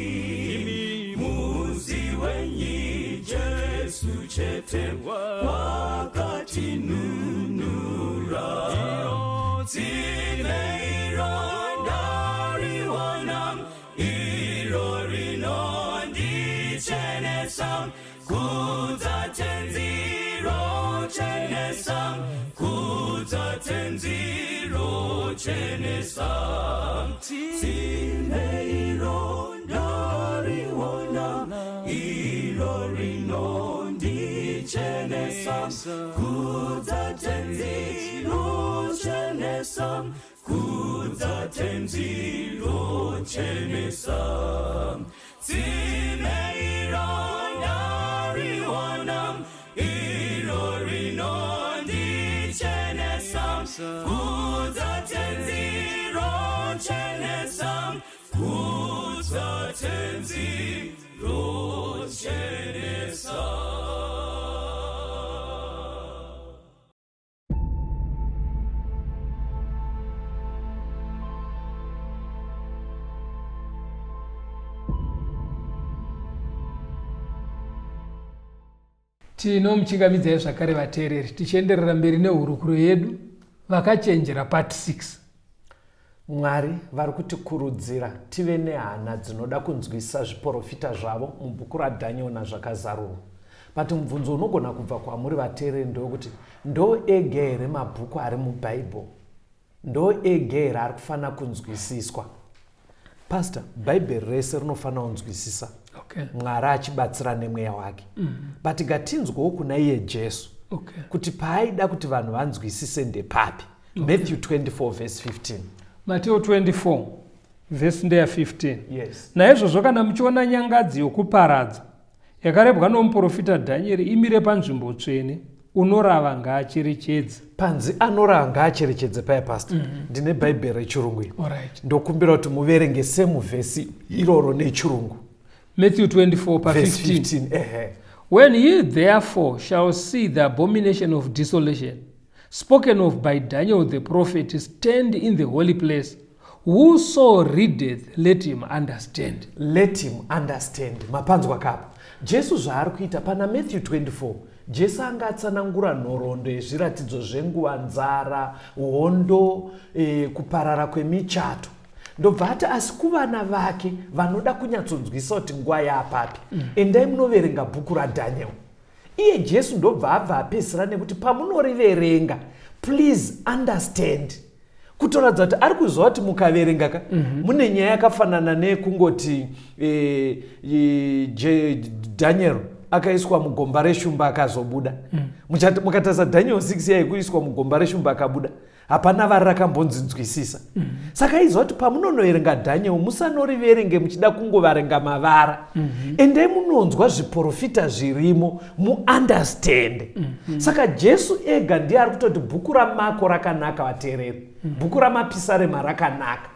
S1: Muzivenyi Jesu chete wakatinunura. Tsime iro ndariwana, iro rinondichenesa. Kudza Tenzi rochenesa, kudza Tenzi rochenesa. Tsime iro ndariona, iro rinondichenesa. Kudza Tenzi rochenesa, kudza Tenzi rochenesa. Tsime iro ndariona, iro rinondichenesa. Kudza Tenzi rochenesa, kudza Tenzi rochenesa.
S2: Tinomuchingamidzai zvakare vateereri, tichienderera mberi nehurukuro yedu Vakachenjera Part 6.
S3: Mwari vari kutikurudzira tive nehana dzinoda kunzwisisa zviporofita zvavo mubhuku raDaniel naZvakazarurwa. But mubvunzo unogona kubva kwamuri vateereri ndewekuti ndo ega here mabhuku ari muBible? Ndo ega here ari kufanira kunzwisiswa? Pastor, Bhaibheri rese rinofanira kunzwisisa. Mwari achibatsira nemweya wake. But ngatinzwewo kuna iye Jesu. Kuti paaida kuti vanhu vanzwisise ndepapi? Matthew 24 verse 15.
S2: Matthew 24 verse ndeya 15.
S3: Yes.
S2: Naizvozvo kana muchiona nyangadzi yokuparadza yakarebwa nomuprofita Dhanieri imire panzvimbo tsvene, unorava ngaacherechedze.
S3: Panzi anorava ngaacherechedze paya, Pastor. Ndine Bhaibheri rechirungu iri. Ndokumbira kuti muverenge semuvhesi iroro nechirungu.
S2: Matthew 24 pa
S3: Verse
S2: 15.
S3: 15. Ehe.
S2: When ye therefore shall see the abomination of desolation, spoken of by Daniel the prophet, stand in the holy place, whoso readeth, let him understand.
S3: Let him understand. Mapanzwa kapo. Jesu zvaari kuita pana Matthew 24, Jesu anga atsanangura nhoroondo yezviratidzo zvenguva, nzara, hondo, kuparara kwemichato. Ndobva ati asi kuvana vake vanoda kunyatsonzwisisa kuti nguva yaapapi. Endai munoverenga bhuku raDaniel. Iye Jesu ndobva abva apedzisira nekuti pamunoriverenga, please understand. Kutoratidza kuti ari kuziva kuti mukaverenga ka, mune nyaya yakafanana nekungoti Daniel akaiswa mugomba reshumba akazobuda. Mukatarisa Daniel 6 yaikuiswa mugomba reshumba akabuda. Hapana vari rakambonzi nzwisisa. Saka iziva kuti pamunonoverenga Dhaniel, musanoriverenge muchida kungovarenga mavara. Endai munonzwa zviprofita zvirimo, muunderstande. Saka Jesu ega ndiye ari kutoti bhuku raMako rakanaka, vateereri, bhuku raMapisarema rakanaka,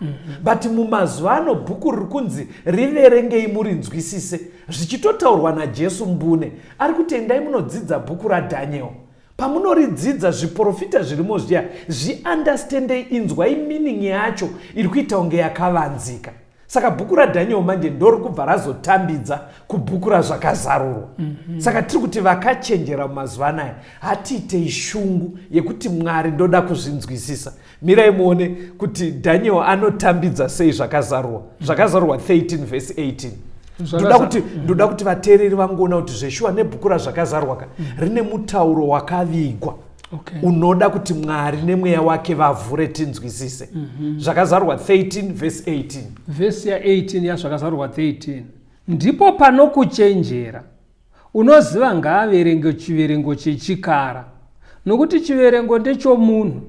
S3: but mumazuva ano bhuku riri kunzi riverengei murinzwisise, zvichitotaurwa naJesu mbune, ari kuti endai munodzidza bhuku raDhaniel. Pamunoridzidza, zviprofita zvirimo zviya zviunderstandei, inzwai meaning yacho iri kuita kunge yakavanzika. Saka bhuku raDhaniel manje ndori kubva razotambidza kubhuku raZvakazarurwa. Saka tiri kuti vakachenjera mumazuva anaya, hatiitei shungu yekuti Mwari, ndoda kuzvinzwisisa. Mirai muone kuti Daniel anotambidza sei Zvakazarurwa. Zvakazarurwa 13 vhesi 18. Ndoda kuti vateereri vangoona kuti zveshuwa nebhuku raZvakazarurwa ka rine mutauro wakavigwa unoda kuti Mwari nemweya wake vavhure tinzwisise. Zvakazarurwa 13 vhesi 18.
S2: Vhesi ya18 yaZvakazarurwa 13: Ndipo panokuchenjera, unoziva ngaaverenge chiverengo chechikara, nokuti chiverengo ndechomunhu.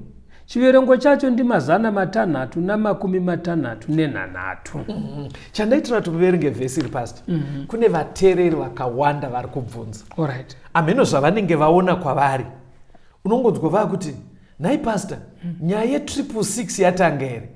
S2: Chiverengo chacho ndi663.
S3: Chandaitira kuti muverenge vhesi iri, pastor, kune vateereri vakawanda vari kubvunza. Hameno zvavanenge vaona kwavari. Unongonzwa vakuti, "Nhai pastor, nyaya ye666 yatanga here?"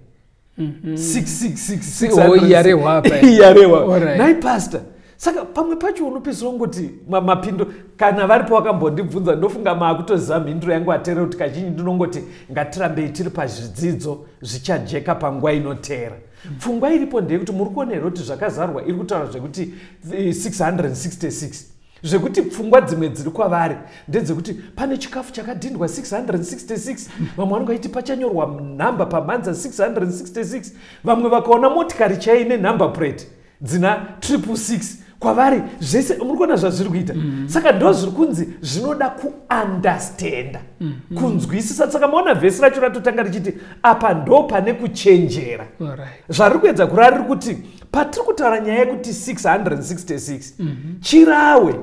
S3: 666.
S2: Oh, yarehwa apa.
S3: Yarehwa. Nhai pastor. Saka pamwe pacho unopedzisira kungoti mapindo kana varipo vakambondibvunza, ndofunga maakutoziva mhinduro yangu ateerera, kuti kazhinji ndinongoti ngatirambei tiri pazvidzidzo, zvichajeka panguva inoteera. Pfungwa iripo ndeyekuti muri kuona here kuti Zvakazarurwa iri kutaura zvekuti 666, zvekuti pfungwa dzimwe dziri kwavari ndedzekuti pane chikafu chakadhindwa 666. Vamwe vanenge vachiti pachanyorwa nhamba pamhanza 666. Vamwe vakaona motikari chai nenumber plate dzina 666. Kwavari zvese muri kuona zvazviri kuita. Saka ndo zviri kunzi zvinoda kuunderstanda, kunzwisisa. Saka maona vhesi racho ratotanga richiti apa ndo pane kuchenjera. Zvari kuedza kureva, riri kuti patiri kutaura nyaya yekuti 666 chirawe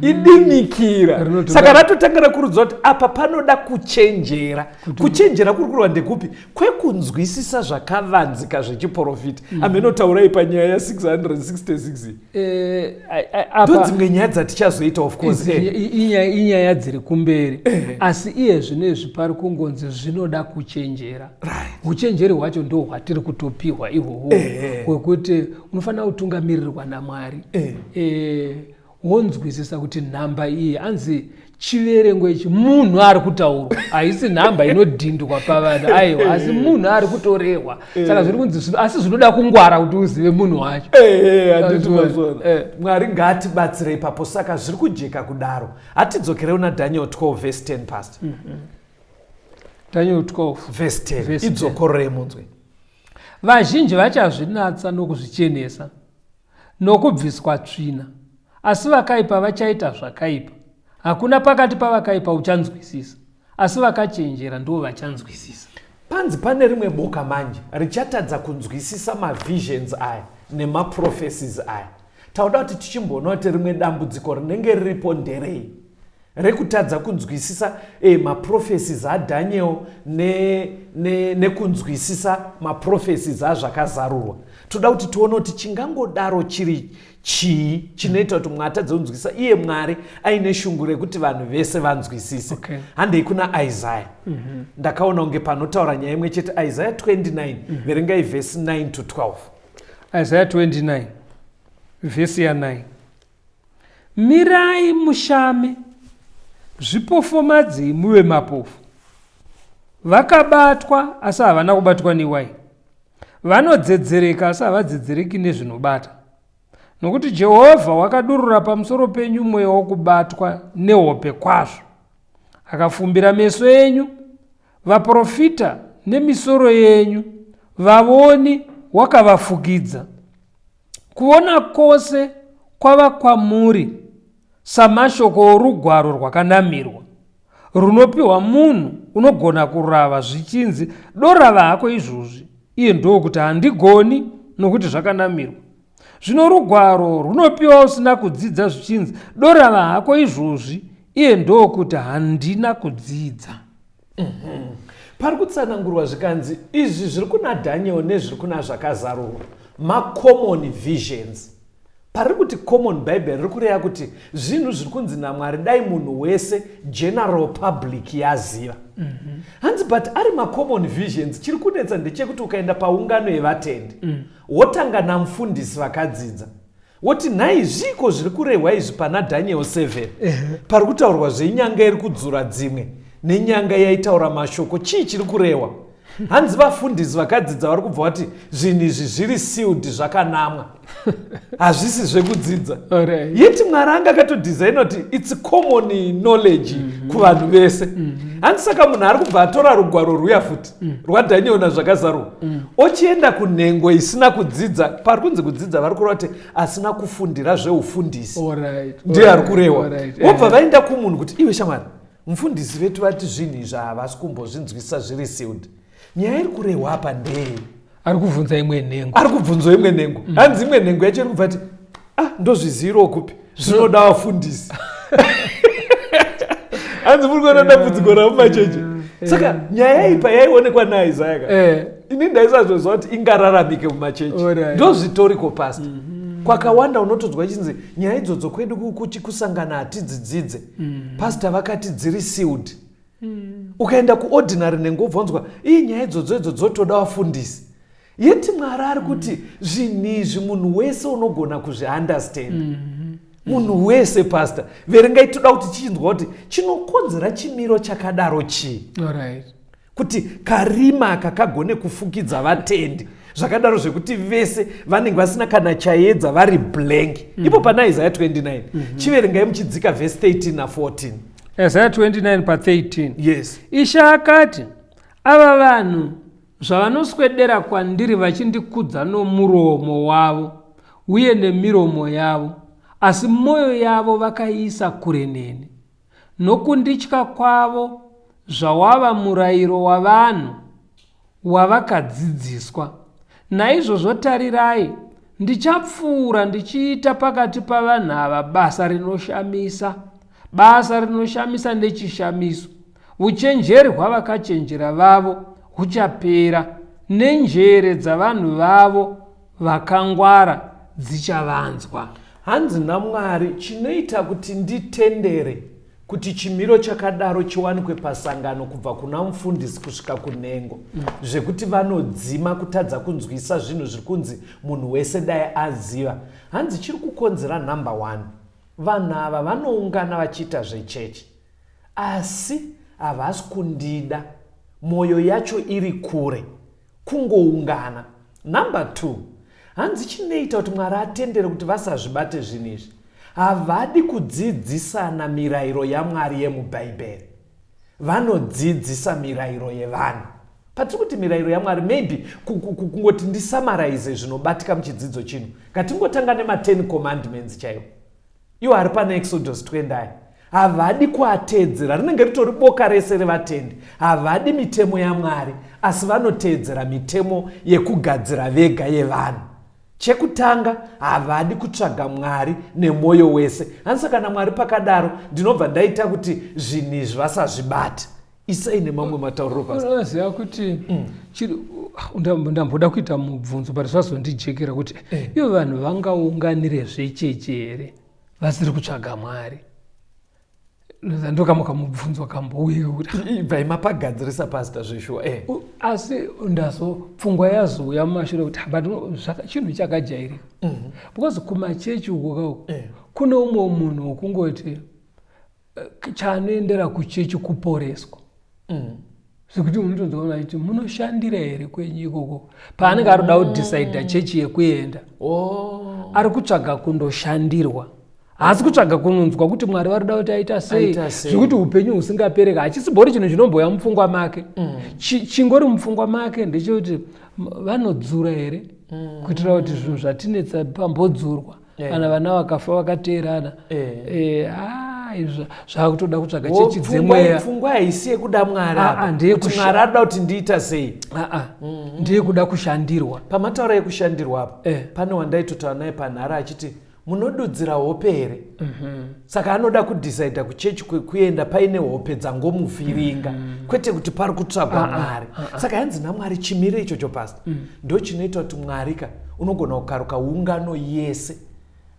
S3: idimikira. Saka ratotanga rakurudzwa kuti apa panoda kuchenjera. Kuchenjera kuri kurwa ndekupi? Kwekunzwisisa zvakavanzika zvechiprofita. Amenotaurai panyaya ya666. Ndo dzimwe nyaya dzatichazoita, of course.
S2: Inyaya dziri kumberi, asi iye zvinezvi pari kungonzi zvinoda kuchenjera. Uchenjeri hwacho ndo hwatiri kutopiwa ihwohwo, hwekuti unofanira kutungamirirwa naMwari, wonzwisisa kuti nhamba iyi, anzi chiverengo ichi, munhu ari kutaurwa. Haisi nhamba inodhindwa pavanhu, aiwa, asi munhu ari kutorehwa. Saka zviri kunzi asi zvinoda kungwara kuti uzive munhu wacho.
S3: Handiti mazvona? Mwari ngaatibatsire ipapo. Saka zviri kujeka kudaro. Hatidzokerei una Daniel 12 verse 10, pastor.
S2: Daniel 12
S3: verse 10.
S2: Verse 10.
S3: Idzokororei munzwe.
S2: Vazhinji vachazvinatsa nokuzvichenesa nokubviswa tsvina, asi vakaipa vachaita zvakaipa. Hakuna pakati pavakaipa uchanzwisisa, asi vakachenjera ndo vachanzwisisa.
S3: Panzi pane rimwe boka manje richatadza kunzwisisa mavisions aya nemaprophecies aya. Tauda kuti tichimboona kuti rimwe dambudziko rinenge riripo nderei rekutadza kunzwisisa maprophecies aDaniel nekunzwisisa ne, ne maprophecies aZvakazarurwa. Toda kuti tione kuti chingangodaro chiri chii chinoita kuti mumwe atadze kunzwisisa, iye Mwari aine shungu rekuti vanhu vese vanzwisise. Handei kuna Isaya. Ndakaona kunge panotaura nyaya imwe chete. Isaya 29, verengai vhesi 9 to 12.
S2: Isaya 29 vhesi ya9: Mirai mushame, zvipofomadzei muve mapofu. Vakabatwa, asi havana kubatwa newaini. Vanodzedzereka, asi havadzedzereki nezvinobata, nokuti Jehovha wakadurura pamusoro penyu mweya wokubatwa nehope kwazvo, akafumbira meso enyu, vaprofita nemisoro yenyu, vavoni wakavafukidza. Kuona kwose kwava kwamuri samashoko orugwaro rwakanamirwa, runopiwa munhu unogona kurava, zvichinzi, "Dorava hako izvozvi," iye ndokuti, "Handigoni, nokuti zvakanamirwa." Zvino rugwaro runopiwa usina kudzidza, zvichinzi, "Dorava hako izvozvi," iye ndokuti, "Handina kudzidza."
S3: Pari kutsanangurwa zvikanzi izvi zviri kuna Daniel nezviri kuna Zvakazarurwa macommon visions. Pariri kuti common, Bhaibheri riri kureva kuti zvinhu zviri kunzi naMwari dai munhu wese, general public, yaziva. Hanzi but ari macommon visions, chiri kunetsa ndechekuti ukaenda paungano yevatendi, wotanga namufundisi vakadzidza, woti, "Nhai, zviko zviri kurehwa izvi pana Daniel 7 pari kutaurwa zvenyanga iri kudzura dzimwe nenyanga yaitaura mashoko? Chii chiri kurehwa?" Hanzi vafundisi vakadzidza vari kubva vati zvinhu izvi zviri sealed, zvakanamwa, hazvisi zvekudzidza. Yeti Mwari anga akatodhizaina kuti it's common knowledge kuvanhu vese. Hanzi saka munhu ari kubva atora rugwaro rwuya futi rwaDhaniel nazvakazarurwa, ochienda kunhengo isina kudzidza. Pari kunzi kudzidza, vari kureva kuti asina kufundira zveufundisi ndiye ari kurehwa. Wobva vaenda kumunhu kuti, "Iwe shamwari, mufundisi vetu vati zvinhu izvi havasi kumbozvinzwisisa, zviri sealed. Nyaya iri kurehwa apa ndei?"
S2: Ari kubvunza imwe nhengo.
S3: Ari kubvunzwa imwe nhengo. Hanzi imwe nhengo yacho iri kubva ti, "Ah, ndozvizivirawo kupi? Zvinoda vafundisi." Hanzi muri kuona dambudziko ramumacheche. Saka nyaya iyi payaionekwa naIsaya ka, ini ndaisazvoziva kuti ingararamike mumachechi. Ndozvitoriko, pastor. Kwakawanda unotonzwa ichinzi nyaya idzodzo kwedu kusangana hatidzidzidze, pastor vakati dziri sealed. Ukaenda kuordinary nhengo, ubvonzwa ii nyaya idzodzo idzo dzotoda vafundisi. Yeti Mwari ari kuti zvinhu izvi munhu wese unogona kuzviunderstand, munhu wese. Pastor, verengai, toda kuti tichinzwa kuti chinokonzera chimiro chakadaro chii, kuti karima aka kagone kufukidza vatendi zvakadaro zvekuti vese vanenge vasina kana chaedza, vari blank. Ipo pana Isaya 29, chiverengai muchidzika vhesi 13 na14.
S2: Isaya 29 pa13.
S3: Yes.
S2: Ishe akati, "Ava vanhu zvavanoswedera kwandiri vachindikudza nomuromo wavo uye nemiromo yavo, asi mwoyo yavo vakaiisa kure neni. Nokunditya kwavo zvawava murayiro wavanhu wavakadzidziswa. Naizvozvo tarirai, ndichapfuura ndichiita pakati pavanhu ava basa rinoshamisa, basa rinoshamisa nechishamiso. Uchenjeri hwavakachenjera vavo huchapera, nenjere dzavanhu vavo vakangwara dzichavanzwa."
S3: Hanzi naMwari, chinoita kuti nditendere kuti chimiro chakadaro chiwanikwe pasangano, kubva kuna mufundisi kusvika kunhengo, zvekuti vanodzima kutadza kunzwisa zvinhu zviri kunzi munhu wese dai aziva, hanzi chiri kukonzera, number one, vanhu ava vanoungana vachiita zvechechi, asi havasi kundida, mwoyo yacho iri kure, kungoungana. Number two, hanzi chinoita kuti Mwari atendere kuti vasazvibate zvinhu izvi, havadi kudzidzisana mirayiro yaMwari yemubhaibheri, vanodzidzisa mirayiro yevanhu. Patiri kuti mirayiro yaMwari, maybe kungoti ndisummarize zvinobatika muchidzidzo chino, ngatingotanga nema10 commandments chaiwo iwo ari pana Exodus 20 aya. Havadi kuateedzera. Rinenge ritori boka rese revatendi, havadi mitemo yaMwari, asi vanoteedzera mitemo yekugadzira vega yevanhu. Chekutanga, havadi kutsvaga Mwari nemwoyo wese. Hanzi kana Mwari pakadaro, ndinobva ndaita kuti zvinhu izvi vasazvibate. Isai nemamwe matauriro, pastor.
S2: Unoziva kuti ndamboda kuita mubvunzo, but zvazondijekera kuti ivo vanhu vangaunganire zvechechi here vasiri kutsvaga Mwari? Ndokamwe kamubvunzo kambouya kuti
S3: Ibvai mapagadzirisa, pastor, zveshuwa.
S2: Asi ndazo pfungwa yazouya mumashure kuti but chinhu chakajairika, because kumachechi uko kauko kune umwe munhu wokungoti chaanoendera kuchechi kuporeswa, zvekuti unotonzwa achiti, "Munoshandira here kwenyu ikoko?" Paanenge ari kuda kudhisaidha chechi yekuenda, ari kutsvaga kundoshandirwa, haasi kutsvaga kunonzwa kuti Mwari vari kuda kuti aita sei.
S3: Aita sei.
S2: Zvekuti upenyu husingapereka hachisibori chinhu chinomboya mupfungwa make. Chingori mupfungwa make ndechekuti vanodzura here, kuitira kuti zvinhu zvatinetsa pambodzurwa, kana vana vakafa vakateerana. Ah, izvi zvakutoda kutsvaga chechi dzemweya.
S3: Pfungwa haisi yekuda Mwari
S2: Ah,
S3: apa.
S2: ah,
S3: Kuti Mwari anoda kuti ndiita sei.
S2: Ah, ndeyekuda kushandirwa.
S3: Pamataura ekushandirwa apa, pane wandaitotaura naye panhare achiti Munodudzira hope here? Saka anoda kudhisaidha kuchechi kwekuenda paine hope dzangomufiringa, kwete kuti pari kutsvagwa Mwari. Saka yanzi naMwari chimiro ichocho, pasta, ndo chinoita kuti Mwari ka unogona kukaruka ungano yese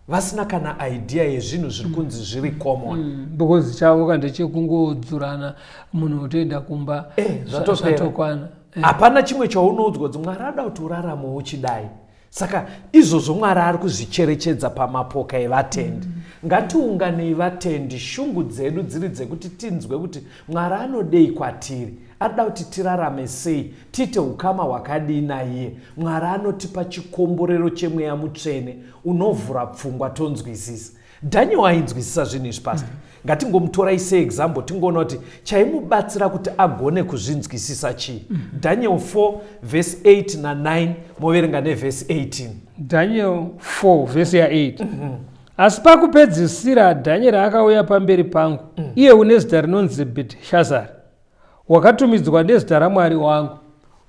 S3: vasina kana idea yezvinhu zviri kunzi zviri common.
S2: Because chavo ka ndechekungodzurana, munhu otoenda kumba.
S3: Zvatopera.
S2: Zvatokwana.
S3: Hapana chimwe chaunoudzwa kuti Mwari ada kuti urarame uchidai. Saka izvozvo Mwari ari kuzvicherechedza pamapoka evatendi. Ngatiunganei vatendi, shungu dzedu dziri dzekuti tinzwe kuti Mwari anodei kwatiri, arida kuti tirarame sei, tiite ukama hwakadii naiye. Mwari anotipa chikomborero chemweya mutsvene unovhura pfungwa, tonzwisisa. Daniel ainzwisisa zvinhu izvi, pasta. Ngatingomutorai seexample, tingoona kuti chaimubatsira kuti agone kuzvinzwisisa chii. Daniel 4 vhesi 8 na9, moverenga nevhesi 18.
S2: Daniel 4 vhesi ya8: "Asi pakupedzisira Dhanieri akauya pamberi pangu, iye une zita rinonzi Bhetishazari, wakatumidzwa nezita raMwari wangu,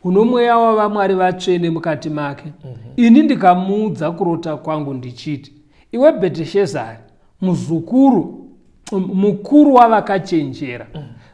S2: uno mweya wavamwari vatsvene mukati make. Ini ndikamuudza kurota kwangu ndichiti, 'Iwe Bhetishezari, muzukuru mukuru wavakachenjera,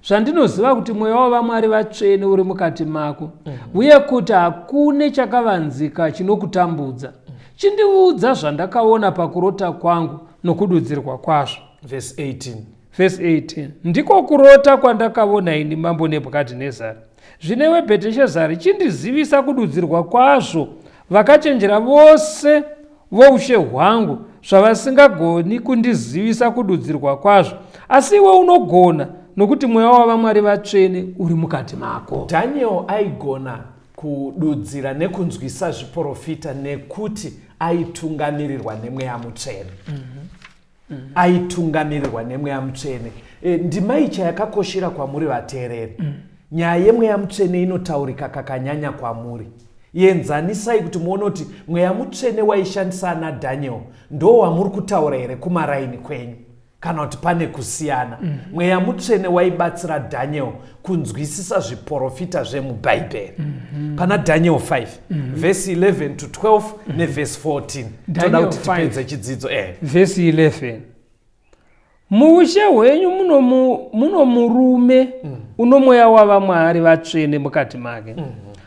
S2: zvandinoziva kuti mweya wavamwari vatsvene uri mukati mako, uye kuti hakune chakavanzika chinokutambudza, chindiudza zvandakaona pakurota kwangu nokududzirwa kwazvo.'"
S3: Vhesi 18.
S2: Vhesi 18: "Ndiko kurota kwandakaona ini mambo Nebhukadhinezari. Zvino iwe Bheteshazari, chindizivisa kududzirwa kwazvo, vakachenjera vose voushe hwangu zvavasingagoni kundizivisa kududzirwa kwazvo. Asi iwe unogona, nokuti mweya wavamwari vatsvene uri mukati mako."
S3: Daniel aigona kududzira nekunzwisa zviprofita nekuti aitungamirirwa nemweya mutsvene. Aitungamirirwa nemweya mutsvene. Ndima icha yakakoshera kwamuri vateereri. Nyaya yemweya mutsvene inotaurika kakanyanya kwamuri. Yenzanisai kuti muone kuti mweya mutsvene waishandisa ana Daniel ndo wamuri kutaura here kumaraini kwenyu, kana kuti pane kusiyana. Mweya mutsvene waibatsira Daniel kunzwisisa zviprofita zvemubhaibheri. Pana Daniel 5 vhesi 11 to 12 nevhesi 14 toda
S2: Daniel
S3: kuti
S2: 5.
S3: Tipedze chidzidzo.
S2: Vhesi 11: "Muushe hwenyu muno murume uno mweya wavamwari vatsvene mukati make.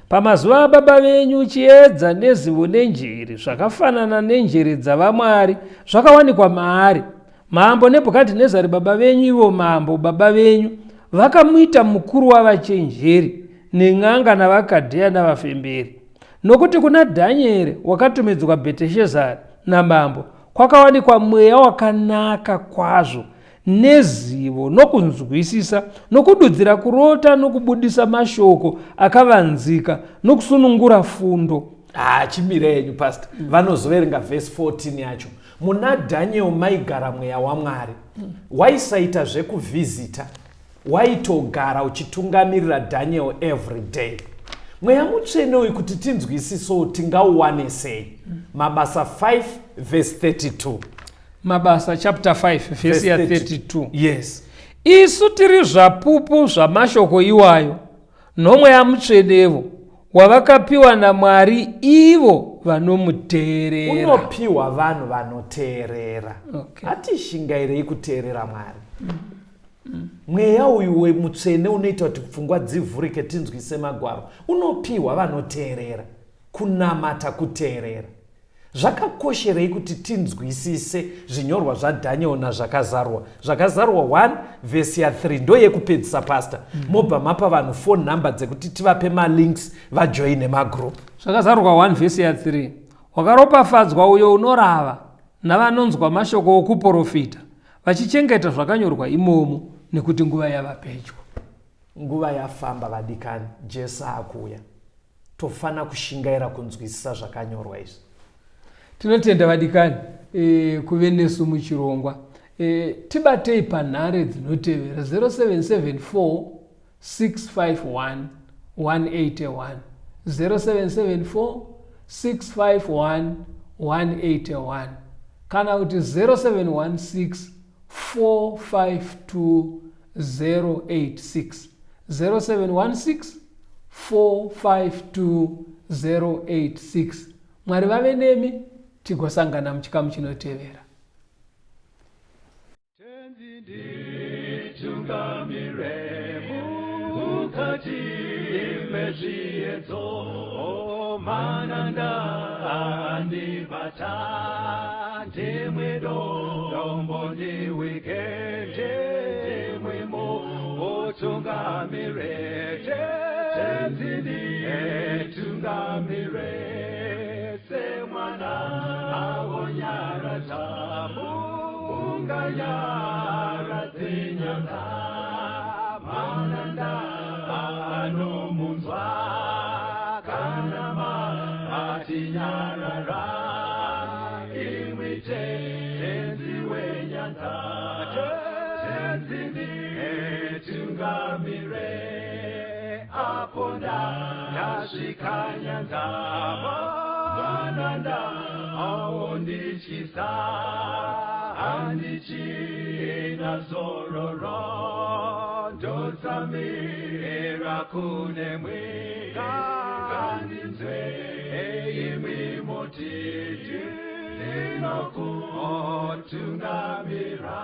S2: Pamazuva ababa venyu chiedza nezivo nenjere zvakafanana nenjere dzavamwari zvakawanikwa maari. Mambo Nebhukadhinezari baba venyu, ivo mambo baba venyu, vakamuita mukuru wavachenjeri nen'anga navakadheya navafemberi, nokuti kuna Dhanieri wakatumidzwa Bheteshezari namambo kwakawanikwa mweya wakanaka kwazvo nezivo nokunzwisisa nokududzira kurota nokubudisa mashoko akavanzika nokusunungura fundo."
S3: Ha, chimira yenyu, pastor. Vanozoverenga vhesi 14 yacho. Muna Daniel maigara mweya waMwari. Waisaita zvekuvhizita, waitogara uchitungamirira Daniel every day. Mweya mutsvene uyu, kuti tinzwisisewo, tingauwane sei? Mabasa 5 vhesi 32.
S2: Mabasa chapter 5 vhesi ya 32.
S3: Yes.
S2: "Isu tiri zvapupu zvamashoko iwayo, nomweya mutsvenevo wavakapiwa naMwari ivo vanomuteerera."
S3: Unopiwa vanhu vanoteerera. Hatishingairei kuteerera Mwari. Mweya uyu wemutsvene unoita kuti pfungwa dzivhurike, tinzwise magwaro, unopiwa vanoteerera. Kunamata kuteerera. Zvakakosherei kuti tinzwisise zvinyorwa zvaDhaniel nazvakazarwa? Zvakazarwa 1 vhesi ya3 ndo yekupedzisa, pastor. Mobva mapa vanhu phone number dzekuti tivape malinks vajoine magroup.
S2: Zvakazarurwa 1 vhesi ya3: "Wakaropafadzwa uyo unorava navanonzwa mashoko okuprofita, vachichengeta zvakanyorwa imomo, nekuti nguva yava pedyo."
S3: Nguva yafamba, vadikani. Jesu akuuya, tofana kushingaira kunzwisisa zvakanyorwa izvi.
S2: Tinotenda vadikani kuve nesu muchirongwa. Tibatei panhare dzinotevera: 0774 651 181, 0774 651 181, kana kuti 0716 452 086, 0716 452 086. Mwari vave nemi, tigosangana muchikamu chinotevera.
S1: Tungamire mukati mezviedzo. Mananda andibata, ndimwe dombo ndiwike, ndimwimo utungamire, tenzi tungamire semwana awonyaradza munganyaradze nyanza. Mananda anomunzwa kana matinyarara, imwi tenzi wenyanza, tenzi tungamire. Apo ndasvika nyanza, mananda aondityisa, handichina zororo, ndotsamira kune mwe, ngandinzwe imwi mutiti ndinokutungamira.